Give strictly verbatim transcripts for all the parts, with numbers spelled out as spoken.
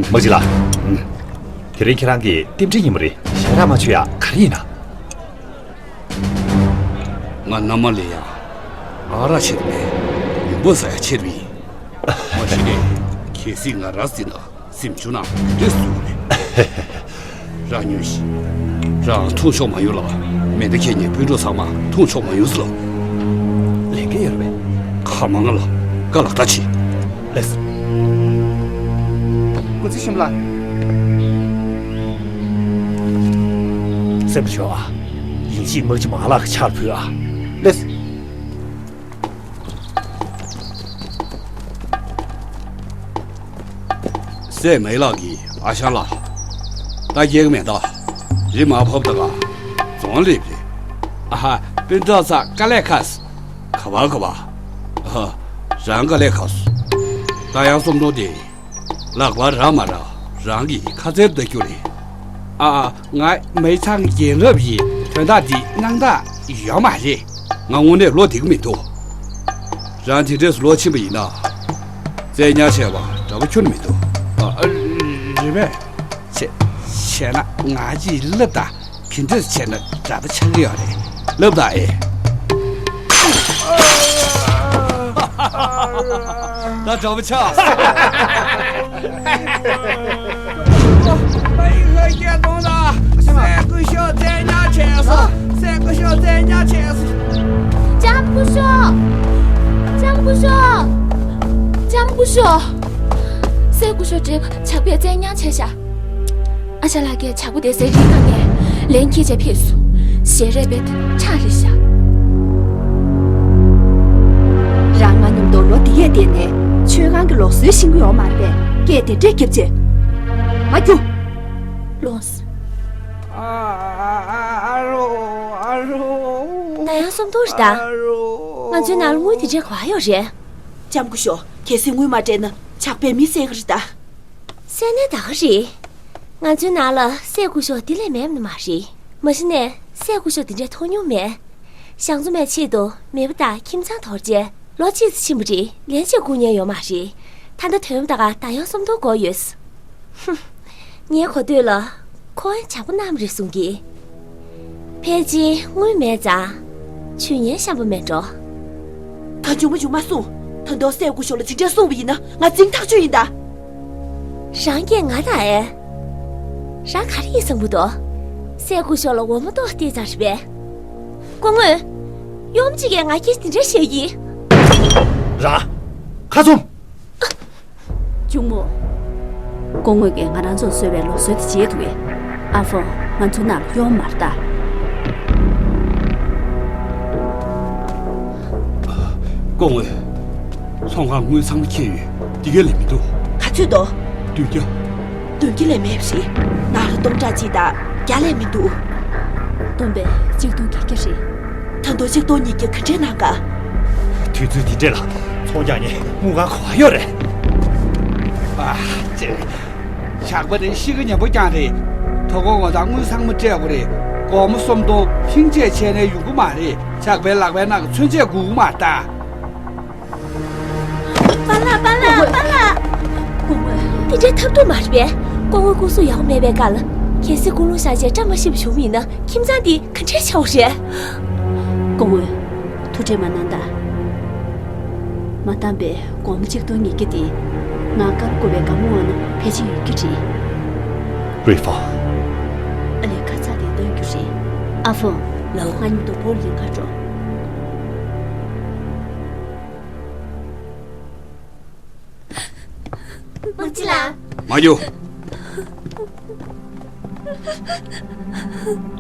མ་གཅིག་ལགས། དེ་རིང་ཁྱེད་རང་གི་རྟེན་འབྲེལ་ཉིན་མོ་རེད། ཞལ་རག་མ་མཆོད་ཡ་ག་རེ་ཡིན་ན། ང་མནའ་མ་ལེན་ཡ་ཨ་རག་ཆེད་མེད། ཡོང་འབབ་བཟོ་ཡ་ཆེད་ཡིན། མ་གཞི་ནས་གལ་སྲིད་ང་རག་ཟིན་ན་སེམས་ཆུང་ན་ག་འདྲས་བཟོ་རེད། རང་ཉོན་ཞིག་རང་མཐོང་ཆོག་མ་ཡོང་ལ། མེ་མདའ་ཁྱེད་ཉིད་སྤུན་གྲོགས་ཚང་མ་མཐོང་ཆོག་མ་ཡོང་ཟེར་ལ། ལས་འགན་ཡོད་རེད་པས། ཁ་མང་ང་ལ་བཀའ་ལག་བརྡ་བྱེད། ལགས་སོ། སྐུ་ཚེ་ཞིམ་ལ། སེམས་ཆོག་ཨ། ཡིན་གཅིག་མིན་གཅིག་མ་ལག་གི་ཆར་ཕུལ་ཨ། ལགས་སོ། སྲས་མེ་ལགས་ཀྱིས་ཨ་ཞང་ལགས་ད་རྒྱལ་གི་མེ་མདའ་རི་མ་ཕབ་ད་ག་རྫོང་ལེབ་རེད། ཨ་ཧ། སྤུན་གྲོགས་ཚོ་དཀའ་ལས་ཁག་སོང་། ག་བ་ག་བ། ཨ་ཧ། རང་དཀའ་ལས་ཁག་སོང་། ད་ཡང་སུམ་སྟོང་དེ་ལག་པར་རག་མ་རག་རང་གི་ཁ་ཚལ་ལྟ་རྒྱུ་རེད། ཨ་ཨ། ང་མི་ཚང་རྒན་རབས་ཡིན། དོན་དག་འདི་སྣང་དག་ཡོད་མ་རེད། ང་དངོས་གནས་བློ་བདེ་གི་མི་འདུག་རང་དེ་འདྲས་སུ་ལོ་ཕྱིན་པ་ཡིན་ན། བཙན་ཉར་བྱས་པ་འདྲ་པོ་ཁྱོན་མི་འདུག་ཨ་ཨ། རེད་པས། བྱས་བྱས་ན་ང་ཅིག་ལབ་དང་། ག་འདྲས་བྱས་ན་འདྲ་པོ་ཆགས་ཀྱི་ཡོད་རེད། ལབ་དང་ཨེ། ད་འདྲ་པོ་ཆགས། སྲས་སྐུ་ཞབས་བཙན་ཉར་བྱས་སོང་། སྲས་སྐུ་ཞབས་བཙན་ཉར་བྱས་སོང་། ལྕམ་སྐུ་ཞབས། ལྕམ་སྐུ་ཞབས། ལྕམ་སྐུ་ཞབས། སྲས་སྐུ་ཞབས་བགྲེས་པོ་ཇག་པས་བཙན་ཉར་བྱས་ཤག་ཨ་ཅག་ལགས་ཀྱིས་ཇག་པ་དེ་ཟས་རིན་བཏང་ནས་ལན་འཁྱེར་བྱས་ཕེབས་སོང་། ཞལ་རས་པས་ཁྲག་རེད་ཤག་རང་ང་མཉམ་དུ་ལོ་འདི་ཡས་བསྡད་ནས་མཆོད་ཁང་གི་ལུགས་སྲོལ་ཤེས་ཀྱི་ཡོད་མ་རེད་པས། སྐད་དེ་འདྲས་རྒྱབ་བྱས། མ་རྒྱུག་ལོངས། ཨ་རོ། ཨ་རོ། ད་ཡང་སུམ་སྟོང་རེད་ད། ཨ་རོ། ང་ཚོའི་ནང་ལ་དངུལ་དེ་འདྲས་ག་པར་ཡོད་རེད། ལྕམ་སྐུ་ཞབས། གལ་སྲིད་དངུལ་མ་སྤྲད་ན་ཇག་པས་མི་བསད་ཀྱི་རེད་ད། བསད་ནའི་ད་ག་རེད། ང་ཚོའི་ནང་ལ་སྲས་སྐུ་ཞབས་འདི་ལས་མེད་ནི་མ་རེད། མ་གཞི་ནས་སྲས་སྐུ་ཞབས་འདི་འདྲས་མཐོང་མྱོང་མེད། ཞང་ཚོ་མའི་ཆེད་དུ་མེས་པོ་དང་ཁྱིམ་ཚང་དོར་རྗེས་ལོ་གཅིག་ཙམ་ཕྱིན་པ་རེད། ལན་གཅིག་བསྐུར་མྱོང་ཡོད་མ་རེད། ད་ལྟ་དོན་དག་ད་ཡང་སུམ་སྟོང་དགོས་ཡོད། ཧུམ། ངའི་གོ་ཐོས་ལ་ཁོ་ཡང་ཇག་པ་རྣམས་རེད་གསུང་གི། ཕལ་ཆེར་དངུལ་མེད་ཙང་ཆུ་ཡན་ཤམ་པོ་མེད་འགྲོ། ད་མཇུག་མ་མཇུག་མ་གསུངས། ད་དུང་སྲས་སྐུ་ཞབས་ལ་ཅི་འདྲ་གསུངས་པ་ཡིན་ན་ང་འཛིང་ཐག་ཆོད་ཡིན་ད། རང་སྐད་ང་དང་ཨེ། རང་ག་རེ་ཡིན་བསམ་གི་འདུག་སྲས་སྐུ་ཞབས་ལ་འོ་མ་ཏོག་སྟེར་ཙམ་རེད་པས། སྐུ་ངོ། གཡོག་མོ་གཅིག་གིས་ང་སྐད་འདི་འདྲ་བཤད་ཀྱི། རང་། ཁ་ཚུམ། གཅུང་མོ། སྐུ་ངོ་གིས་ང་རང་ཚོར་བཟོས་པའི་ལུགས་སྲོལ་དེ་བརྗེད་འདུག་གས། ཨ་ཧྥང་། ང་ཚོའི་ནང་ལ་གཡོག་མོ་མ་རེད་ད། སྐུ་ངོ། ཚོང་ཁང་དངུལ་ཚང་མ་འཁྱེར་ཡོད། འདི་ག་ལས་མི་འདུག་ག་ཚོད་འདུག་བདུན་བརྒྱ། བདུན་བརྒྱ་ལས་མེད་པ་རེད། ནང་ལ་སྟོང་ཕྲག་གཅིག་དང་བརྒྱ་ལས་མི་འདུག་བསྡོམས་པས་གཅིག་སྟོང་བརྒྱད་བརྒྱ་རེད། ད་དུང་གཅིག་སྟོང་ཉིས་བརྒྱ་ག་འདྲས་གནང་ག་དུས་ཚོད་འདི་འདྲས་ལ་ཚོང་རྒྱག་ནས་དངུལ་གང་གོ་བ་ཡོད་རེད། ཨ་ཙི། ཇག་པ་རེད། གཤིས་ཀ་ཉེས་པོ་རྐྱང་རེད། དོ་དགོང་ངོ་ཐང་དངུལ་ཚང་མ་སྤྲད་དགོས་རེད། སྒོར་མོ་སུམ་སྟོང་ཕིང་ཅེ་བྱས་ནས་ཡོང་གི་མ་རེད། ཇག་པའི་ལག་པའི་ནང་གི་མཚོན་ཆས་སྒུག་གི་མ་རེད་ད། པཱ་ལགས། པཱ་ལགས། པཱ་ལགས། སྐུ་ངོ། དེ་འདྲའི་ཐབས་སྡུག་མ་རེད་པས། སྐུ་ངོ་སྐུ་གཟུགས་ཡག་པོ་མེད་པའི་སྐབས་ལ། གལ་སྲིད་སྐུ་རླུང་ཤར་རྗེས་བཀྲ་མ་ཤིས་པ་བྱུང་བ་ཡིན་ན་ཁྱིམ་ཚང་འདི་ག་འདྲས་ཆགས་པ་རེད། སྐུ་ངོ། ཐུགས་ཁྲལ་མ་གནང་དང་། མ་བཏང་པའི་སྒོར་མོ་གཅིག་སྟོང་ཉིས་བརྒྱ་དེ། ང་སྐར་མ་བསྐོར་བའི་སྒང་མོ་འོང་ན་ཕལ་ཆེར་ཡོད་རྒྱུ་རེད། རུའི་ཧྥང་། ཨ་ལས། ཁ་ཚ་དེ་སྟོན་རྒྱུ་རེད། ཨ་ཧྥང་། ལའོ། ང་མཉམ་དུ་བོ་ལིང་ཁར་འགྲོ། མ་གཅིག་ལགས། མ་རྒྱུག་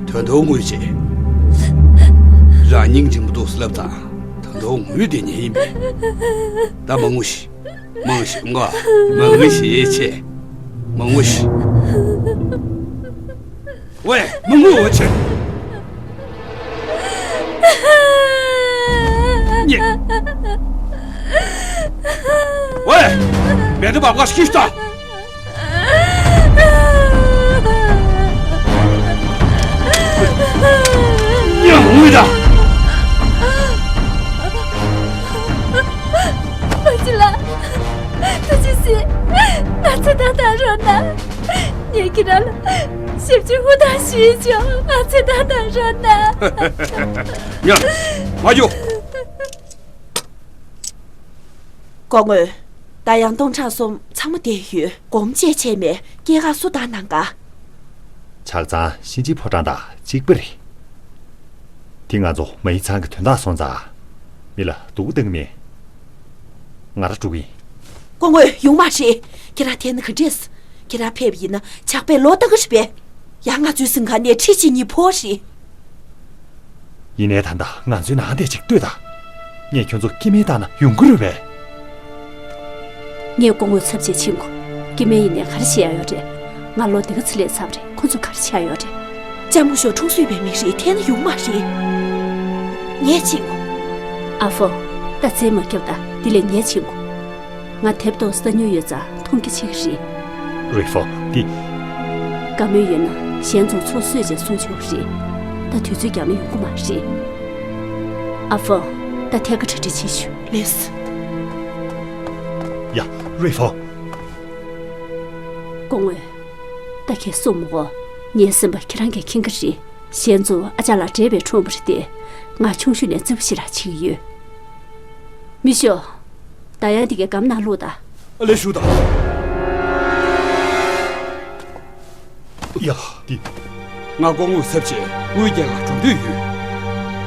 ད་དུང་ངུས་བྱས། རང་སྙིང་རྗེ་མོ་འདུག་ཟེར་ལབ་དང་། ད་དུང་ངུས་བསྡད་ཉན་ཡིན་པས། ད་མ་ངུ་ཤིག་མ་ངུ་ཤིག་མ་ངུ་ཤིག་བྱས། མ་ངུ་ཤིག་ཝེ། མ་ངུ་འོ་ཆེ། ཉེ། ཝེ། མེ་དུ་བབ་ག་སྐྱིད་ཤོག་ཉེ་ངུ་ད། མ་གཅིག་ལགས། ཐུགས་རྗེ་གཟིགས། ང་ཚོ་ད་ལྟ་རོགས་གནང་། ངས་ཁྱེད་རང་ལ་ཞབས་ཕྱི་ཧུར་ཐག་ཞུས་ཆོག་ང་ཚོ་ད་ལྟ་རོགས་གནང་། ཡ། མ་རྒྱུག་སྐུ་ངོ། ད་ཡང་སྟོང་ཕྲག་གསུམ་ཚང་མ་བསྡད་ཡོད། སྒོམ་བྱས་བྱས་མེད། སྐྱེས་སྐར་སུ་བཏང་གནང་ག་ཆགས་ཚང་གཤིན་རྗེའི་ཕོ་བྲང་དང་གཅིག་པ་རེད། དེ་ང་ཚོ་མའི་ཚང་གི་དོན་དག་སོང་ཙང་། མི་ལ་སྡུག་གཏང་གི་མེད། ང་རང་འགྲོ་གི་ཡིན། སྐུ་ངོ་ཡོང་མ་རེད། ཁྱེད་རང་དེ་ན་ག་འདྲས། ཁྱེད་རང་ཕེབས་ཡིན་ན་ཇག་པས་ལོག་བཏང་གི་རེད་པས། ཡང་ང་ཚོའི་སེམས་ཁ་ནས་ཁྲི་གཅིག་གཉིས་ཕོག་རེད། ཡིན་ནའི་ད་ལྟ་ང་ཚོའི་ནང་དེ་ཅིག་ལྟོས་དང་། ངས་ཁྱོད་ཚོ་སྐྱེ་དམན་བཏང་ན་ཡོང་གི་རེད་པས། ངས་སྐུ་ངོའི་ཚབ་བྱས་ཕྱིན་གོ། སྐྱེ་དམན་ཡིན་ནའི་ག་རེ་བྱེད་ཡ་ཡོད་རེད། ང་ལོ་འདི་ག་ཚོད་སླེབས་ཚར་བ་རེད། ཁོ་ཚོ་ག་རེ་བྱེད་ཡ་ཡོད་རེད། ལྕམ་སྐུ་ཞབས་ཁྲུང་སུའི་བའི་མི་རེད། ཐད་ན་ཡོང་མ་རེད། ངས་ཕྱིན་གོ། ཨ་ཧྥོ། ད་རྩེད་མ་རྒྱོབ་དང་། འདི་ལས་ངས་ཕྱིན་གོ། ང་དེབ་ཏོག་ཙམ་ཉོས་ཡོད་ཙང་མཐོང་རྒྱ་ཆེ་གི་རེད། རུའི་ཧྥང་འདི། དགའ་མོས་ཡོད་ན་གཞན་ཚོ་ཚུར་གསོས་བྱས་སོང་ཆོག་གི་རེད། ད་དུས་ཚོད་འགྱངས་ན་ཡོང་གི་མ་རེད། ཨ་ཧྥང་། ད་ཐད་ཀར་གྲ་སྒྲིག་བྱེད་ཤོག་ལེས། ཡ། རུའི་ཧྥང་། སྐུ་ངོ། ད་ཁྱེད་གསུངས་མོ། ངའི་སེམས་པ་ཁྱེད་རང་གིས་མཁྱེན་གི་རེད། གཞན་ཚོ་ཨ་ཅག་ལགས་འདྲེས་པའི་ཁྲོམ་པ་རེད་དེ། ང་ཆུང་ཤོས་ནས་རྩིབ་ཞིག་ར་བྱེད་ཀྱི་ཡོད། མི་ཤོག་ད་ཡང་འདི་གའི་སྒམ་ནང་བླུགས་དང་། ཨ་ལས་ཞུ་དང་། ཡ། འདི། ང་སྐུ་ངོའི་ཚབ་བྱས་དངུལ་རྒྱག་ག་འགྲོ་འདོད་ཡོད།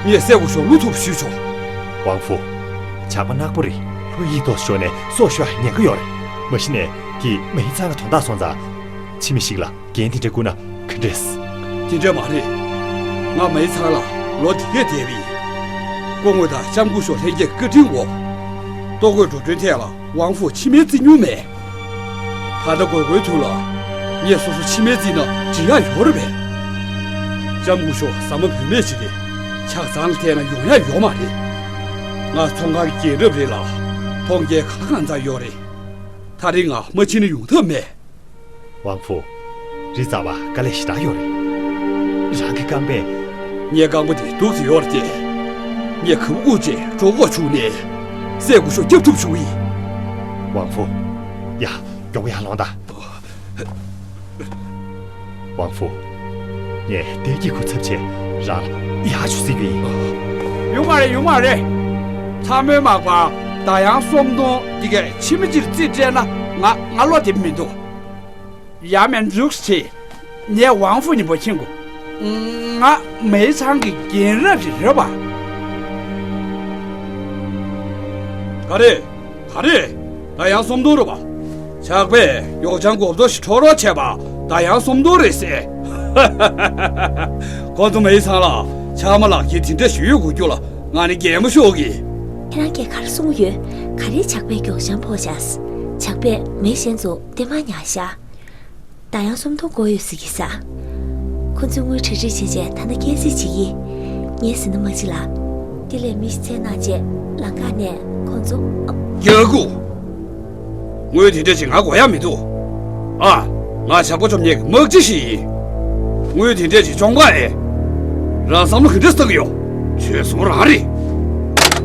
ངས་སྲས་སྐུ་ཞབས་བློ་ཐུབ་ཞུས་ཆོག་ཝང་ཧྥུ། ཇག་པ་ནག་པོ་རེད། ལྷོ་ཡིག་ཏོག་ཤོར་ནས་སྲོག་ཤོར་ཉེན་ཁ་ཡོད་རེད། མ་གཞི་ནས་དེ་མའི་ཚང་གི་དོན་དག་སོང་ཙང་། ཕྱི་མི་ཞིག་ལ་འགན་དེ་འདྲ་བསྐུར་ན་ག་འདྲས། དེ་འདྲ་མ་རེད། ང་མའི་ཚང་ལ་ལོ་དེ་གས་བསྡད་པ་ཡིན། སྐུ་ངོ་དང་ལྕམ་སྐུ་ཞབས་ལྷན་རྒྱས་བཀའ་དྲིན་འོག་ལྟོ་གོས་འགྲོ་གྲོན་ཐད་ལ་ཝང་ཧྥུ་ཕྱི་མིག་བཙིར་མྱོང་མེད། ད་ལྟ་དགོས་མཁོའི་དུས་ལ་ངས་སོ་སོ་ཕྱི་མིག་བཙིར་ན་འགྲིག་ཡ་ཡོད་རེད་པས། ལྕམ་སྐུ་ཞབས་ཟ་མ་བུད་མེད་ཅིག་རེད། ཆགས་ཚང་ལ་བལྟས་ན་ཡོང་ཡ་ཡོད་མ་རེད། ང་ཚོང་ཁང་གི་རྒན་རབས་རེད་ལ། མཐོང་རྒྱ་གང་གང་ཙམ་ཡོད་རེད། ད་རེས་ང་མ་ཕྱིན་ན་ཡོང་ཐབས་མེད། ཝང་ཧྥུ། རི་ཙ་བ་དཀའ་ལས་ཞེ་དྲག་ཡོད་རེད། རང་གི་རྐང་པས། ངའི་རྐང་པ་དེ་སྡུག་ཙམ་ཡོད་རེད་དེ། ངས་ག་བ་བཀུག་བྱས་གྲོད་ཁོག་བྱུགས་ནས། སྲས་སྐུ་ཞབས་སྐྱོབ་ཐུབ་ཞུ་གི་ཡིན། ཝང་ཧྥུ། ཡ། མགྱོགས་པོ་ཡར་ལོངས་དང་། ཝང་ཧྥུ། ངས་ཏེ་ཀྱི་ཁུ་ཚབ་བྱས་རང་ལ་ཡར་ཞུ་ཟེར་གྱི་ཡིན། ཡོང་མ་རེད། ཡོང་མ་རེད། ཚང་མའི་མག་པ་ཟླ་ཡང་སུམ་སྟོང་འདི་གས་ཕྱི་མི་གཅིག་རྩིས་སྤྲད་ན་ང་ང་བློ་བདེ་མི་འདུག་ཡ་མེན་འཇུག་ཆེ། ངས་ཝང་ཧྥུ་ཉིན་པོ་ཁྱེད་གོ། ང་མའི་ཚང་གི་རྒན་རབས་ཤིག་རེད་པ། ག་རེ། ག་རེ། ཟླ་ཡང་སུམ་སྟོང་རེད་པ། ཇག་པས་མགྱོགས་བྱང་གོབ་ཏོ་ཞིག་འཕྲོག་རོགས་བྱས་པ་ཟླ་ཡང་སུམ་སྟོང་རེད་ཟེར། ཁོ་ཚོ་མའི་ཚང་ལ་ཕྱགས་མ་ལག་འཁྱེར་དེ་འདྲ་ཞིག་ཡོད་དགོས་རྒྱུ་ལ་ང་ནི་གད་མོ་ཤོར་གི། ཁྱེད་རང་གིས་ག་རེ་གསུངས་ཡོད། ག་རེ་ཇག་པས་མགྱོགས་བྱང་འཕྲོག་བྱས། ཇག་པས་མི་གཞན་ཚོ་ལྟད་མོ་ཉར་ཤག་ཟླ་ཡང་སུམ་སྟོང་དགོས་ཡོད་ཟེར་གྱི་ས། ཁོ་ཚོས་དངུལ་གྲ་སྒྲིག་བྱས་རྗེས་ད་ལྟ་སྐྱེལ་རྩིས་བྱེད་ཀྱི། ངས་ཟིན་ན་མ་བྱེད་ལ། དེ་ལས་མི་ཞིག་བཙལ་གནང་རྗེས་ལམ་ཁ་ནས་ཁོ་ཚོ་ཨ། རྒྱག་གོ། དངུལ་དེ་འདྲ་ཅིག་ང་དགོས་ཡ་མི་འདུག་ཨ། ང་ཇག་པ་བཅོམ་མཁན་གྱི་དམག་སྤྱི་ཞིག་ཡིན། དངུལ་དེ་འདྲ་ཅིག་བཅོམ་ག་ཨེ། རང་བསམ་བློ་ག་འདྲ་བཏང་གི་ཡོད། བྱོལ་སོང་རང་རེད།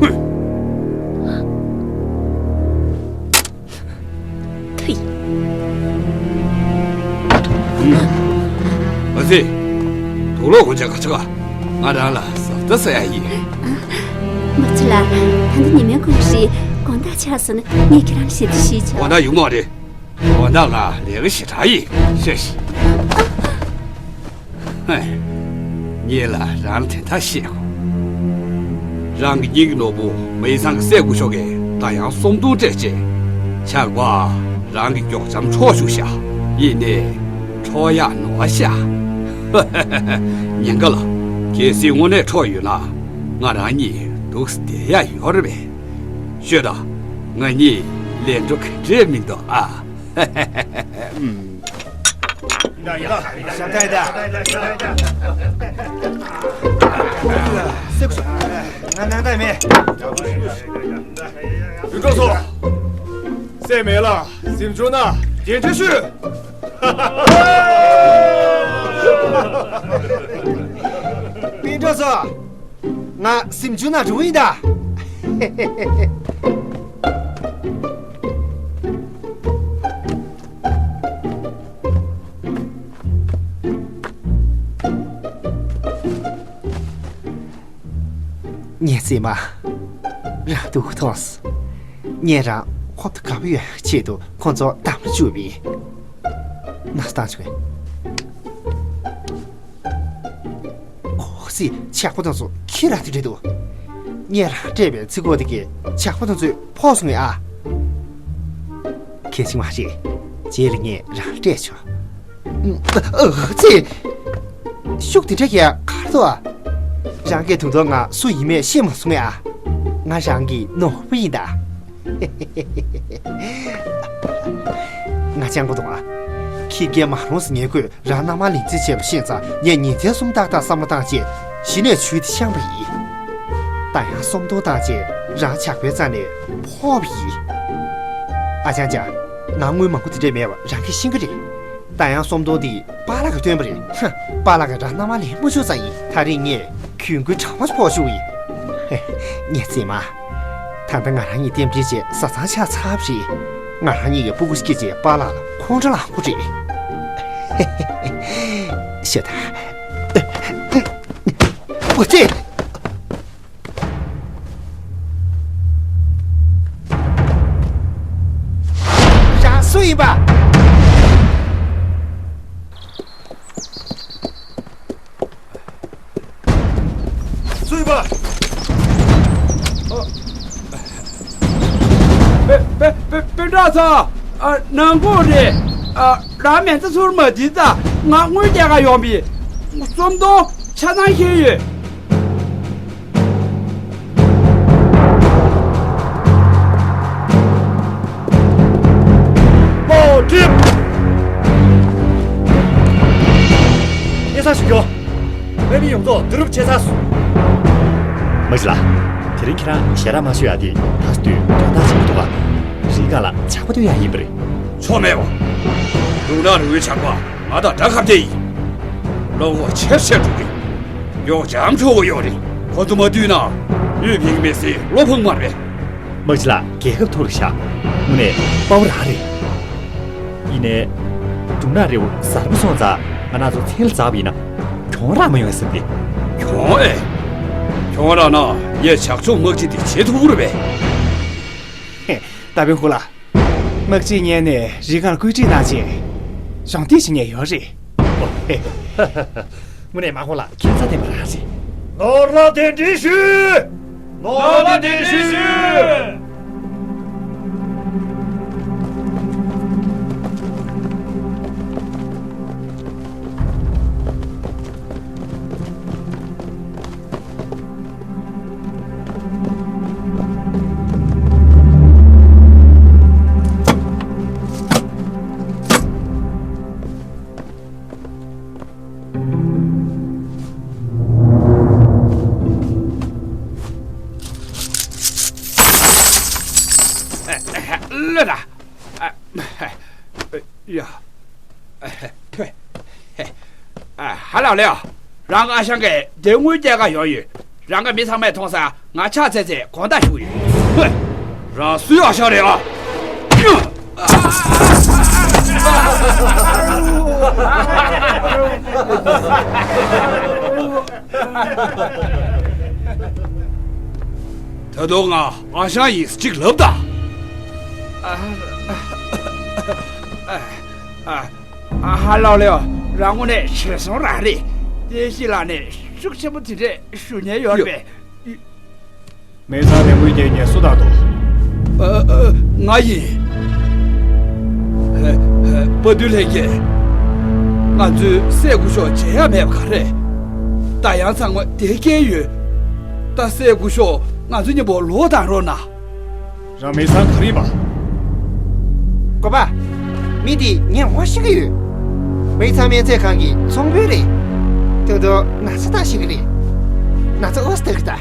ཧུམ། ཐུ་ཡིན། ཨ་ཙི། དུག་ལོག་གོན་ཆ་ག་ཆ་ག་ང་རང་ལ་གཟབ་ལྟ་ཟ་ཡ་ཡིན། མ་ཚུ་ལ། ད་ལྟ་ཉི་མའི་གུང་ཞིག་དགོང་དག་ཆགས་སོང་ན་ངས་ཁྱེད་རང་ཞབས་ཕྱི་ཞུས་ཆོག་དགོང་དག་ཡོང་མ་རེད། དགོང་དག་ང་ལས་ཀ་ཞེ་དྲག་ཡིན། ཤེས་ཤིག་ཧེ། ངེད་ལ་རང་ལ་དོན་དག་བཤད་དགོས། རང་གི་སྙིང་གི་ནོར་བུ་མའི་ཚང་གི་སྲས་སྐུ་ཞབས་ཀྱིས་ཟླ་ཡང་སུམ་སྟོང་སྤྲད་རྗེས། ཇག་པ་རང་གི་མགྱོགས་བྱང་འཕྲོག་བཅུག་ཤག་ཡིན་ནའི་འཕྲོག་ཡག་ནོར་ཤག་ཉེན་ཁ་ལ། གལ་སྲིད་དངོས་གནས་འཕྲོག་ཡོད་ན་ང་རང་གཉིས་འདུག་སེ་བསྡད་ཡག་ཡོད་རེད་པས། ཤོད་དང་། ང་གཉིས་ལས་འཕྲོ་ག་འདྲས་མི་འདུག་ཨ། ཞབས་ཏ་ཡིན་ད། སེམས་ཁུ་ང་ནང་ད་མེད། ཡུལ་གྲོགས་ཚོ། སེམས་མེད་ལ་སེམས་བྱུང་ན་རྒྱན་ཆ་ཞུ། སྤུན་གྲོགས་ཚོ། ང་སེམས་བྱུང་ན་འགྲོ་ཡིན་ད། བདེ་མོ། རང་སྡུག་གུ་མཐོང་སོང་། ངས་རང་ཧོབ་ཏེ་དགའ་པོ་ཡོང་ཡག་ཆེད་དུ་ཁོང་ཚོ་འདམ་ར་བཅུག་པ་ཡིན། ན་ཚ་བཏང་བྱུང་། ཨོ་ཙི། ཇག་པ་དེ་ཚོ་ཁྱི་ར་དེ་འདྲ་འདུག་ངས་རང་སྤྲད་པའི་ཚིག་གོ་དེ་གིས་ཇག་པ་དེ་ཚོས་ཕོག་སོང་ངས་ཨ། གལ་ཆེན་མ་རེད། རྗེས་ལ་ངས་རང་སྤྲད་ཆོག་ཨོ་ཙི། ཤུགས་དེ་འདྲ་ཡ་གར་འདུག་ཨ། རང་གིས་དུང་དུང་ང་སུ་ཡིན་མེད་ཤེས་མ་སོང་ངས་ཨ། ང་རང་གི་ནོར་བུ་ཡིན་ད། ང་སྤྱང་པོ་འདུག་ཨ། ཁྱི་རྒན་མ་རུངས་སུ་ཉལ་དགོས། རང་མནའ་མ་ལེན་རྩིས་བྱས་པ་ཤེས་ཙང་ངས་ཉིན་མཚན་གསུམ་ཏག་ཏག་བསམ་བློ་བཏང་རྗེས་གཞི་ནས་ཇུས་དེ་བཤམས་པ་ཡིན། ད་ཡང་སུམ་མདོ་བཏང་རྗེས་རང་ཇག་པའི་རྩ་ནས་ཕོག་པ་ཡིན། ཨ་ཅང་ཅང་། ང་དངུལ་མང་པོ་དེ་འདྲས་མེད་པ་རང་གིས་ཤེས་ཀྱི་རེད། ད་ཡང་སུམ་མདོ་འདི་པཱ་ལགས་ཀྱིས་བཏོན་པ་རེད། ཧ། པཱ་ལགས་ཀྱིས་རང་མནའ་མ་ལེན་མ་བཅུག་ཙང་ཡིན། ད་རེས་ངས་གྱོན་གོས་གྲངས་མང་ཅིག་ཕོག་བཅུག་ཡིན། ངས་བརྩིས་མ། ད་ལྟ་ང་རང་གཉིས་རྟེན་འབྲེལ་བྱས་བཟའ་ཚང་ཆགས་ཚར་བ་རེད། ང་རང་གཉིས་ཀྱི་སྤུ་གུ་སྐྱེས་རྗེས་པཱ་ལགས་ལ་ཁོང་ཁྲོ་ལངས་དགོས་རེད། ཤོད་དང་། ཨོ་ཙི། རང་སུ་ཡིན་པ། སུ་ཡིན་པ། ཨ། པེ་པེ་པེ་པེ་ཏྲ་ཚང་། ཨ། ནང་ཁོག་རེད། ཨ། རང་མེ་མཚར་ཚོར་མ་དེ་ད་ང་དངུལ་རྒྱག་ག་ཡོང་པའི་རྩོམ་དོ་ཆ་ཚང་ཤེས་ཡོད། པོ་ཏིབ། སྐྱེལ་ས་ཞིག་ཡོད། དམག་མི་ཡོངས་རྫོགས་བསྡུ་རུབ་བྱས་ཚར་སོང་། མ་གཞི་ལ། དེ་རིང་ཁྱེད་རང་ཞལ་རག་མ་ཞུ་ཡ་དེ་ད་དུས་དོན་དག་ཆེན་པོ་འདུག་ག་རི་སྒང་ལ་ཇག་པ་བཏུལ་ཡ་ཡིན་པ་རེད། ཆོ་མེད་པ། འབྲུག་ནག་རི་བོའི་ཇག་པ་ང་དང་འདྲ་ཁ་གཏད་ཡིན། བློ་ཁོག་ཆེར་ཆེར་འགྲོ་གི། གཡོག་འཇམ་འཕྲོ་བོ་གཡོག་རེད། ཁོ་ཚོ་མ་བཏུལ་ན་ལུས་ཕན་གི་མེད་སའི་བློ་ཕངས་མ་རེད། དམག་སྤྱི་ལགས་རྒྱལ་ཁབ་ཐོག་ལ་བཞག་དངོས་གནས་དཔའ་བོ་རང་རེད། ཡིན་ནའི། འབྲུག་ནག་རི་བོ་གསར་པ་སོང་ཙང་ང་རང་ཚོ་མཚན་ལ་འཛེགས་པ་ཡིན་ན་གྱོང་རག་མ་ཡོང་ངེས་བསམ་སྟེ། གྱོང་ཨེ། གྱོང་རག་ན་ངས་ཇག་ཕྱོགས་དམག་སྤྱི་དེ་བྱེད་ཐུབ་ཀྱི་རེད་པས། ད་བེན་ཧུ་ལགས། དམག་སྤྱིའི་སྔོན་ནས་རི་སྒང་བཀོད་སྒྲིག་གནང་རྗེས་གཞོགས་འདེགས་བྱེད་མཁན་ཡོད་རེད། དངོས་གནས་མ་ཧོ་ལགས་ཁྱད་མཚར་ལྡན་པ་རང་རེད། ནོར་ལ་གདན་འདྲེན་ཞུ། ནོར་ལ་གདན་འདྲེན་ཞུ། ལོས་ད། ཡ། ཧ་ལགས་ལེ། རང་ཨ་ཞང་གིས་དེ་དངུལ་སྐྱེལ་ག་ཡོང་ཡོད། རང་གི་མི་ཚང་མས་མཐོང་ས། ང་ཕྱག་འཚལ་འཚལ་དགོངས་དག་ཞུ་གི་ཡོད། རང་སུའི་ཨ་ཞང་རེད་ཨ། ད་དུང་ང་ཨ་ཞང་ཡིན་ཟེར་ཅིག་ལབ་ད། ཧ་ལགས་ལེ། རང་དངོས་གནས་བྱོལ་སོང་རང་རེད། བསྟན་སྐྱིད་ལགས་ནས་ཤུགས་ཆེན་པོ་དེ་འདྲས་ཞུ་མཁན་ཡོད་རེད་པས། མེ་ཚང་ནས་དངུལ་རྒྱག་མཁན་སུ་དང་འདུག་ཨ། ཨ། ང་ཡིན། ཨ། ཨ། དཔའ་རྟུལ་ལྷན་རྒྱས། ང་ཚོའི་སྲས་སྐུ་ཞབས་མཇལ་ཡ་མེད་པ་ག་རེ། ད་ཡང་ཚང་མ་བསྡད་མཁན་ཡོད། ད་སྲས་སྐུ་ཞབས་ང་ཚོ་མཉམ་པོ་ལོག་བཏང་རོགས་གནང་། རང་མེ་ཚང་ག་རེ་ཡིན་པ། གོ་པ། མི་འདི་ངས་ངོ་ཤེས་ཀྱི་ཡོད། མེ་ཚང་སྨན་རྫས་ཁང་གི་ཚོང་དཔོན་རེད། ད་དུང་ན་ཚ་བཏང་ཤེས་ཀྱི་རེད། ན་ཚ་ཨོ་སྟེར་གི་ད།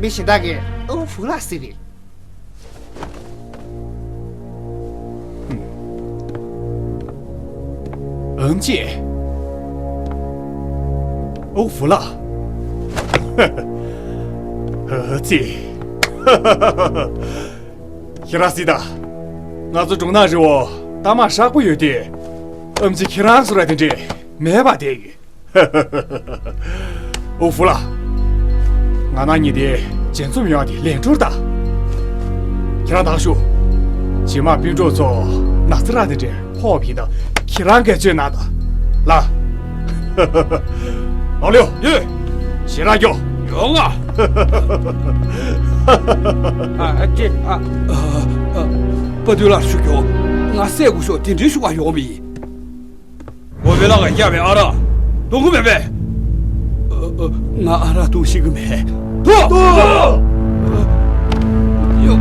མི་གཞན་དག་གིས་ཨོ་ཧྥུ་ལགས་ཟེར་རེད། ཨམ་ཆི། ཨོ་ཧྥུ་ལགས། ཨ་ཙི། ཁྱེད་རང་གཟིགས་དང་། ང་ཚོ་འབྲུག་ནག་རི་བོ་གཏའ་མ་ཧྲག་པོ་ཡོད་དེ། ཨམ་ཆི་ཁྱེད་རང་བཟོ་འདྲ་དེ་འདྲས་མེད་པ་བསྡད་ཡོད། ཨོ་ཧྥུ་ལགས། ང་རང་གཉིས་དེ་འཇལ་འཛོམས་ཡོང་དེ་ལན་འཕྲོར་ད། ཁྱེད་རང་ད་ཤོག་རྗེས་མ་སྤུན་གྲོགས་ཚོ་ན་ཚ་རག་དེ་འདྲའི་ཕོག་པ་ཡིན་ན་ཁྱེད་རང་གིས་བཅོས་གནང་དང་། ལགས། ལོག་ལེའོ། ཡོད། ཞེ་དྲག་མགྱོགས། ཡོང་ང་། ཨ་ཨ་ཅེ་ཨ། ཨ་ཨ། དཔའ་བདུད་ལགས་ཞུ་རྒྱུ། ང་སྲས་སྐུ་ཞབས་དེ་འདྲའི་ཞུ་བ་ཡོང་མི་ཡིན། འོ་བེ་ལགས་ཀྱིས་བརྒྱབ་པའི་ཨ་རག་འཐུང་གི་མེད་པས། ཨ་ཨ། ང་ཨ་རག་འཐུང་ཤེས་ཀྱི་མེད། འཐུང་། འཐུང་། ཡོ།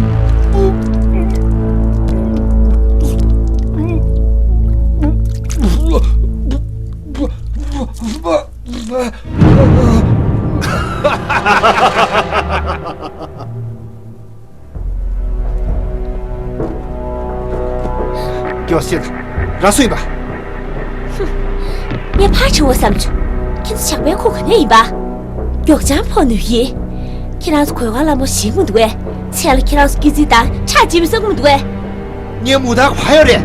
མགྱོགས་ཤིག་ར་སུ་ཡིན་པ། ངས་ཕར་དྲི་བ་བསམ་བྱུང་། ཁྱེད་ཚོ་ཇག་པའི་ཁུངས་ག་ནས་ཡིན་པ། མགྱོགས་ཆང་ཕོག་ནུས་ཡིན། ཁྱེད་རང་ཚོ་གོས་ཁང་ལ་མོ་ཞིག་མི་འདུག་གས། མཚན་ལ་ཁྱེད་རང་ཚོ་སྐྱིད་རྩིས་དང་ཁྲག་འཇིབ་པའི་ས་ཁུངས་མི་འདུག་གས། ངའི་མུ་ཐང་ག་ཡོད་རེད།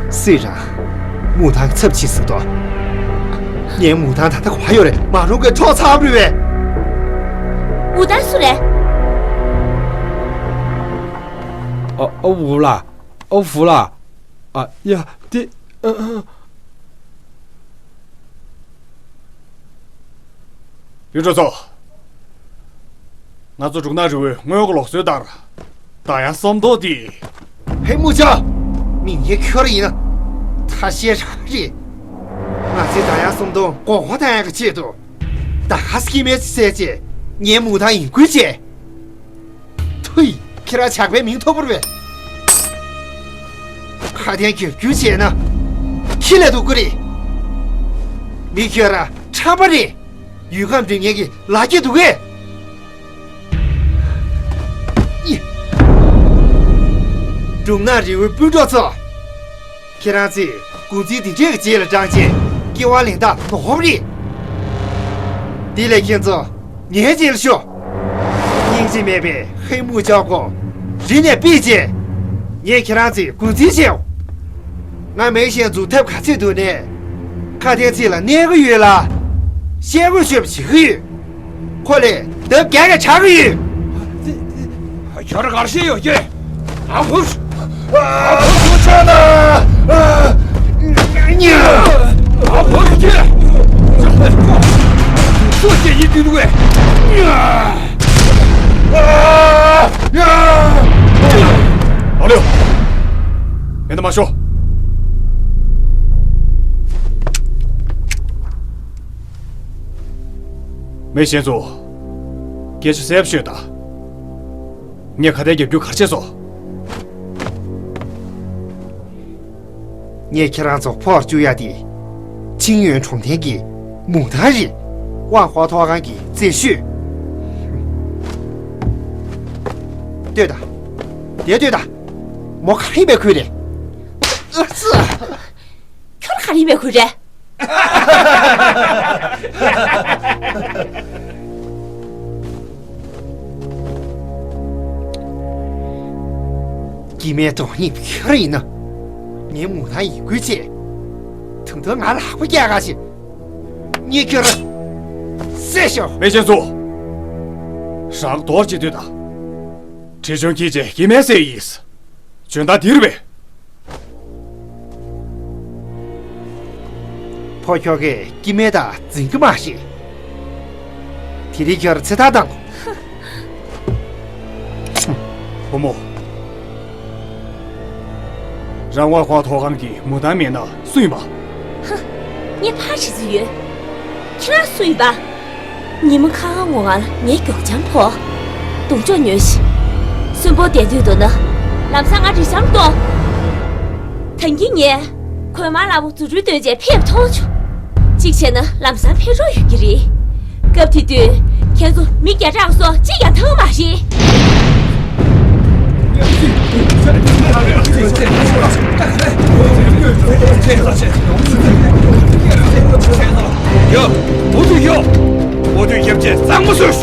སུས་རང་མུ་ཐང་ཚབ་བྱེད་ཟེར་དོ། ངའི་མུ་ཐང་ད་ལྟ་ག་པར་ཡོད་རེད། མ་རུང་གི་འཕྲོག་ཚར་བ་རེད་པས། མུ་ཐང་སུ་རེད། ཨ་ཨ་ཝུ་ལ། ཨ་ཝུ་ལ། ཨ་ཡ་དེ། ཨ་ཨ། ཡུལ་གྲུ་ཚོ། ང་ཚོ་འབྲུག་ནག་རི་བོའི་སྔོན་འགོག་ལོག་སྲོལ་ལྟར། བདག་ཡང་སོམ་མདོ་འདི། ཧེ་མུ་ཅོ། མིང་ཡེ་ཁྱོར་ཡིན་ན། ཐ་ཤལ་རང་རེད། ང་ཚོས་བདག་ཡང་སོམ་མདོ་མགོ་སྐོར་བཏང་ཡག་གི་ཆེད་དུ། ད་ཁ་སྐྱེ་མེད་ཅིག་བསད་ཅེས་ངའི་མུ་ཐང་ཡིན་ཁུལ་བྱས། ཐུའི། ཁྱེད་རང་ཇག་པའི་མིང་ཐོབ་པ་རེད་པས། ཁ་དན་རྒྱབ་སྐྱུར་བྱས་ན། ཁྱི་ལས་སྡུག་གི་རེད། མི་ཁྱོད་རང་ཁྲམ་པ་རེད། ཡུལ་ཁམས་སྒྲིབ་མཁན་གྱི་ལ་རྒྱ་འདུག་གས། འབྲུག་ནག་རི་བོའི་སྤུན་གྲོགས་ཚོ། ཁྱེད་རང་ཚོས་འགོ་འཛིན་འདི་འདྲས་ཀྱི་རྗེས་ལ་འབྲངས་བྱས་སྐྱེ་བ་ལེན་སྟངས་ནོར་བ་རེད། དེ་ལས་ཁྱེད་ཚོ་ངའི་རྗེས་ལ་ཤོག་སྙིང་རྗེ་མེད་པའི་ཧེ་མུ་ཅོ་ཁོ་རི་ནས་ཕུད་བྱས། ངས་ཁྱེད་རང་ཚོའི་འགོ་འཛིན་བྱེད། ང་མེ་ཤན་འཛུགས་ཐབས་ག་ཚོད་འདུག་ནས། ཁ་དན་ཚིག་ལ་གནས་ཀྱི་ཡོད་ལ། བཤད་དགོས་ཤོད་པ་བྱེད་ཀྱི་ཡོད། ཁོ་ལས་ལྡབ་བརྒྱ་ག་དྲག་གི་ཡོད། ཁྱོད་གར་ཤེས་ཡོད་ཀྱི། ཨ་ཕོ། ཨ་ཕོ་ཆ་ན། ཉ། ཨ་ཕོ་ཀྱི། ཁོ་སྐྱེ་ཡི་དུས་དུས། ཉ། ཨ་ལེའོ། མེ་མདའ་མ་ཤོར། མེ་ཤན་ཚོ། སྐད་ཆ་གསལ་པོ་ཤོད་དང་། ངས་ཁ་དན་རྒྱབ་སྐྱུར་ག་རེ་བྱས་སོང་། ངས་ཁྱེད་རང་ཚོ་ཕོག་བཅུག་ཡ་དེ། ཆིང་ཡོན་གྲོང་རྡལ་གྱི་མུ་ཐང་རེད། ཝང་ཧོ་ཐོག་ཁང་གི་རྩེ་ཤོད། ལྟོས་དང་། དེ་ལྟོས་དང་། མོ་ག་རེ་ཡིན་པའི་ཁུལ་རེད། ཨ་ཙི། ཁྱོད་ག་རེ་ཡིན་པའི་ཁུལ་རེད། སྐྱེ་དམན་གྲོགས་རྙིང་ཁྱོད་ཡིན་ན། ངའི་མུ་ཐང་ཡིན་ཁུལ་བྱས། དུང་ཐོག་ང་ལ་ལག་པ་བཀྱག་ག་ཞིག་ངས་ཁྱོད་ར་བསད་ཤོག་མེ་ཤན་ཚོ། རང་རྡོ་རྗེ་སྟོད་དང་། བྲེ་ཆུང་ཁྱེད་ཀྱིས་སྐྱེ་དམན་བསད་ཡིན། བྱོན་ད་འདིར་བས། ཕོ་ཁྱོ་གས་སྐྱེ་དམན་དག་འཛིན་གི་མ་རེད། དེ་རིང་ཁྱོད་ཚེ་ཐར་བཏང་གོ་བུ་མོ། རང་དབང་དབང་ཐོག་ཁང་གི་མུ་ཐང་མེད་ན་སུ་ཡིན་པ། ཧ། ངས་ཕར་དྲི་རྩིས་ཡོད། ཁྱེད་རང་སུ་ཡིན་པ། ཉིན་མོ་ཁ་ཁ་ངོ་ང་ལ་ངའི་མགྱོགས་བྱང་ཕོག་གདོང་ཕྱོགས་ཉོན་ཞིག་གསོན་པོ་བསྡད་འདོད་འདུག་ན། ལམ་སང་ང་རི་ཤང་གཏོང་། ད་གིན་ངས་གོས་དམར་ལ་བོ་རྫུ་འཕྲུལ་སྟོན་བྱས་ཕེབས་མཐོང་བྱུང་། གཅིག་བྱས་ན་ལམ་སང་ཕེབས་རོགས་ཡོད་ཀྱི་རེད། སྐབས་དེ་དུས་ཁྱེད་ཚོ་མི་བརྒྱ་ཕྲག་སོགས་གཅིག་ཀྱང་ཐང་མ་རེད། ཡ། འུ་ཚོ་ཡ། འུ་ཚོ་ཡ་བྱས་གཙང་མ་བཟོས།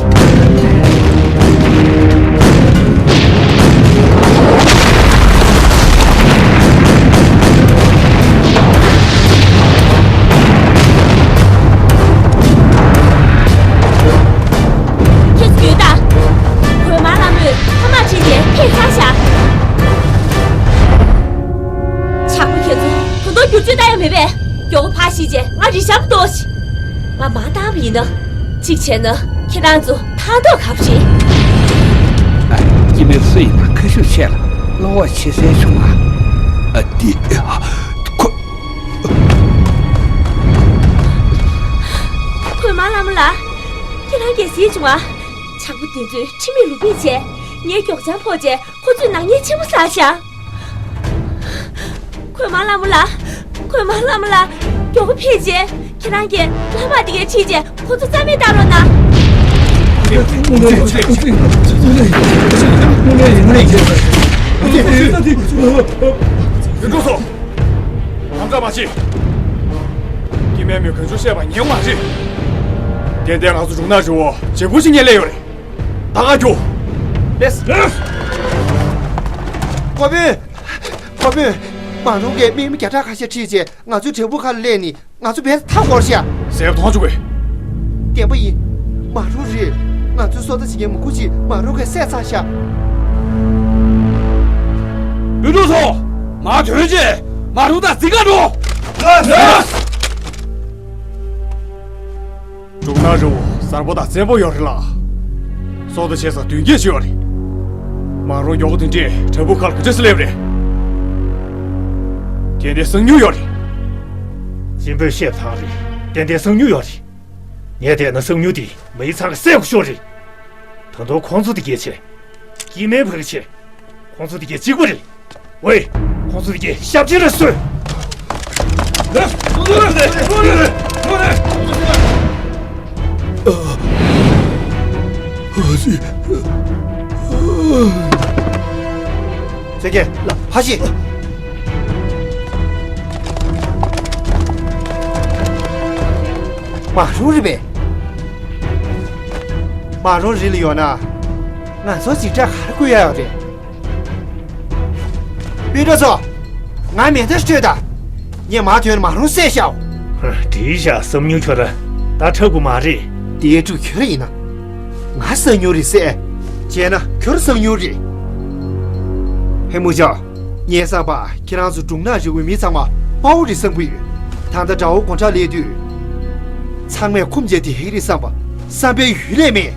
ཡིན་ན། གཅིག་བྱས་ན་ཁྱེད་རང་ཚོ་ཕན་ཐོགས་ག་རེ་རེད། ཨ། སྐྱེ་དམན་སུ་ཡིན་ན་ཁ་ཤུགས་ཆེ་ལ་བློ་ཁོག་ཆེ་ཟེར་བྱུང་ང་། ཨ། འདི། ཁོ། གོས་དམར་ལྷ་མོ་ལགས། ཁྱེད་རང་གིས་གཟིགས་བྱུང་ང་། བྱང་བུ་དེ་ཚོས་ཁྲིམས་མེད་ལུགས་མེད་བྱས། ངའི་མགྱོགས་ཆང་ཕོག་བྱས། ཁོ་ཚོས་ནག་ཉེས་ཆེན་པོ་བསགས་ཤག་གོས་དམར་ལྷ་མོ་ལགས། གོས་དམར་ལྷ་མོ་ལགས། མགྱོགས་པོ་ཕེབས་རྗེས་ཁྱེད་རང་གིས་ལྷ་མ་དེ་གའི་ཁྲིད་རྗེས་ཁོ་ཚོ་རྩ་མེད་བཏང་རོགས་གནང་། ཡོད་འགྲོ་སོང་། ལམ་ཁ་མ་ཕྱེ། སྐྱེ་དམན་མོས་གང་བྱུང་བཤད་པ་ཉན་མ་རེད། ཏན་ཏན་ང་ཚོ་འབྲུག་ནག་རི་བོ་བྱེད་སྒོ་ཞིག་ཉན་སླེབས་ཡོད་རེད། ད་ག་རྒྱུགས། ལགས་སོ། ལགས་སོ། གོ་བོན། གོ་བོན། མ་རུང་གིས་དམག་མི་བརྒྱ་ཕྲག་ཁ་ཤས་ཁྲིད་རྗེས་ང་ཚོའི་བྲག་ཕུག་ཁ་ལ་སླེབས་ནས་ང་ཚོ་བེད་མཐའ་བསྐོར་ཤག་གསལ་པོ་མཐོང་བྱུང་གི། བདེན་པ་ཡིན། མ་རུང་རེད། ང་ཚོའི་སོ་ལྟ་བྱེད་མཁན་མུ་གུ་གཅིག་མ་རུང་གིས་བསད་ཚར་ཤག་སྤུན་གྲོགས་ཚོ། མར་ཐོན་རྗེས་མ་རུང་དང་འཛིང་ག་འགྲོ། ལགས་སོ། འབྲུག་ནག་རི་བོ་གསལ་པོ་དང་བཙན་པོ་ཡོད་རེད་ལགས། སོ་ལྟ་བྱེད་ས་མདུན་སྐྱོད་ཅིག་ཡོད་རེད། མ་རུང་མགྱོགས་པོ་དེ་འདྲས་བྲག་ཕུག་ཁ་ལ་ག་འདྲས་སེ་སླེབས་རེད། ཏན་ཏན་གསང་མྱུལ་ཡོད་རེད། གཅེན་པོས་བཤད་པ་དེ་རེད། ཏན་ཏན་གསང་མྱུལ་ཡོད་རེད། ངས་བལྟས་ན་གསང་མྱུལ་དེ་མི་ཡི་ཚང་གི་སྲས་ཀྱི་ཤོག་རེད། ད་དུང་ཁོང་ཚོ་དེ་གས་བྱས། སྐྱེ་དམན་ཕ་གི་བྱས། ཁོང་ཚོ་དེ་གས་གཅིག་པ་རེད། ཝེ། ཁོང་ཚོ་དེ་གས་ཞབས་ཕྱི་ར་སོད། ཚེ་གེ་ལ་ཕ་ཤི། མ་རུང་རེད་པས། མ་རུང་རི་ལ་ཡོང་ན། ང་ཚོ་འཛིང་གྲྭ་ག་རེ་བསྐུལ་ཡ་ཡོད་རེད། སྤུན་གྲོགས་ཚོ། ང་མེ་མདའ་སྤྲོད་དང་། ངས་མར་ཐོན་ནས་མ་རུང་བསད་ཤག་འགྲིག་ཤག་གསང་མྱུལ་ཁྱོད་ར། ད་ཁྲབ་ཀུ་མ་རེད། དེའི་ཕྲུ་གུ་ཁྱོད་ར་ཡིན་ན། ང་གསང་མྱུལ་རེད་བསད། བྱས་ན་ཁྱོད་གསང་མྱུལ་རེད། ཧེ་མུ་ཇོ། ངའི་བསམ་པར་ཁྱེད་རང་ཚོ་འབྲུག་ནག་རི་བོའི་མི་ཚང་མ་དཔའ་བོ་རེད་བསམ་གྱི་ཡོད། ད་ལྟ་དགྲ་བོ་སྒོ་འཁྲབ་སླེབས་དུས། ཚང་མས་ཁུམ་བྱས་དེ་ཧིག་རེད་བསམ་པ་བསམ་པའི་ཡུལ་ལས་མེད།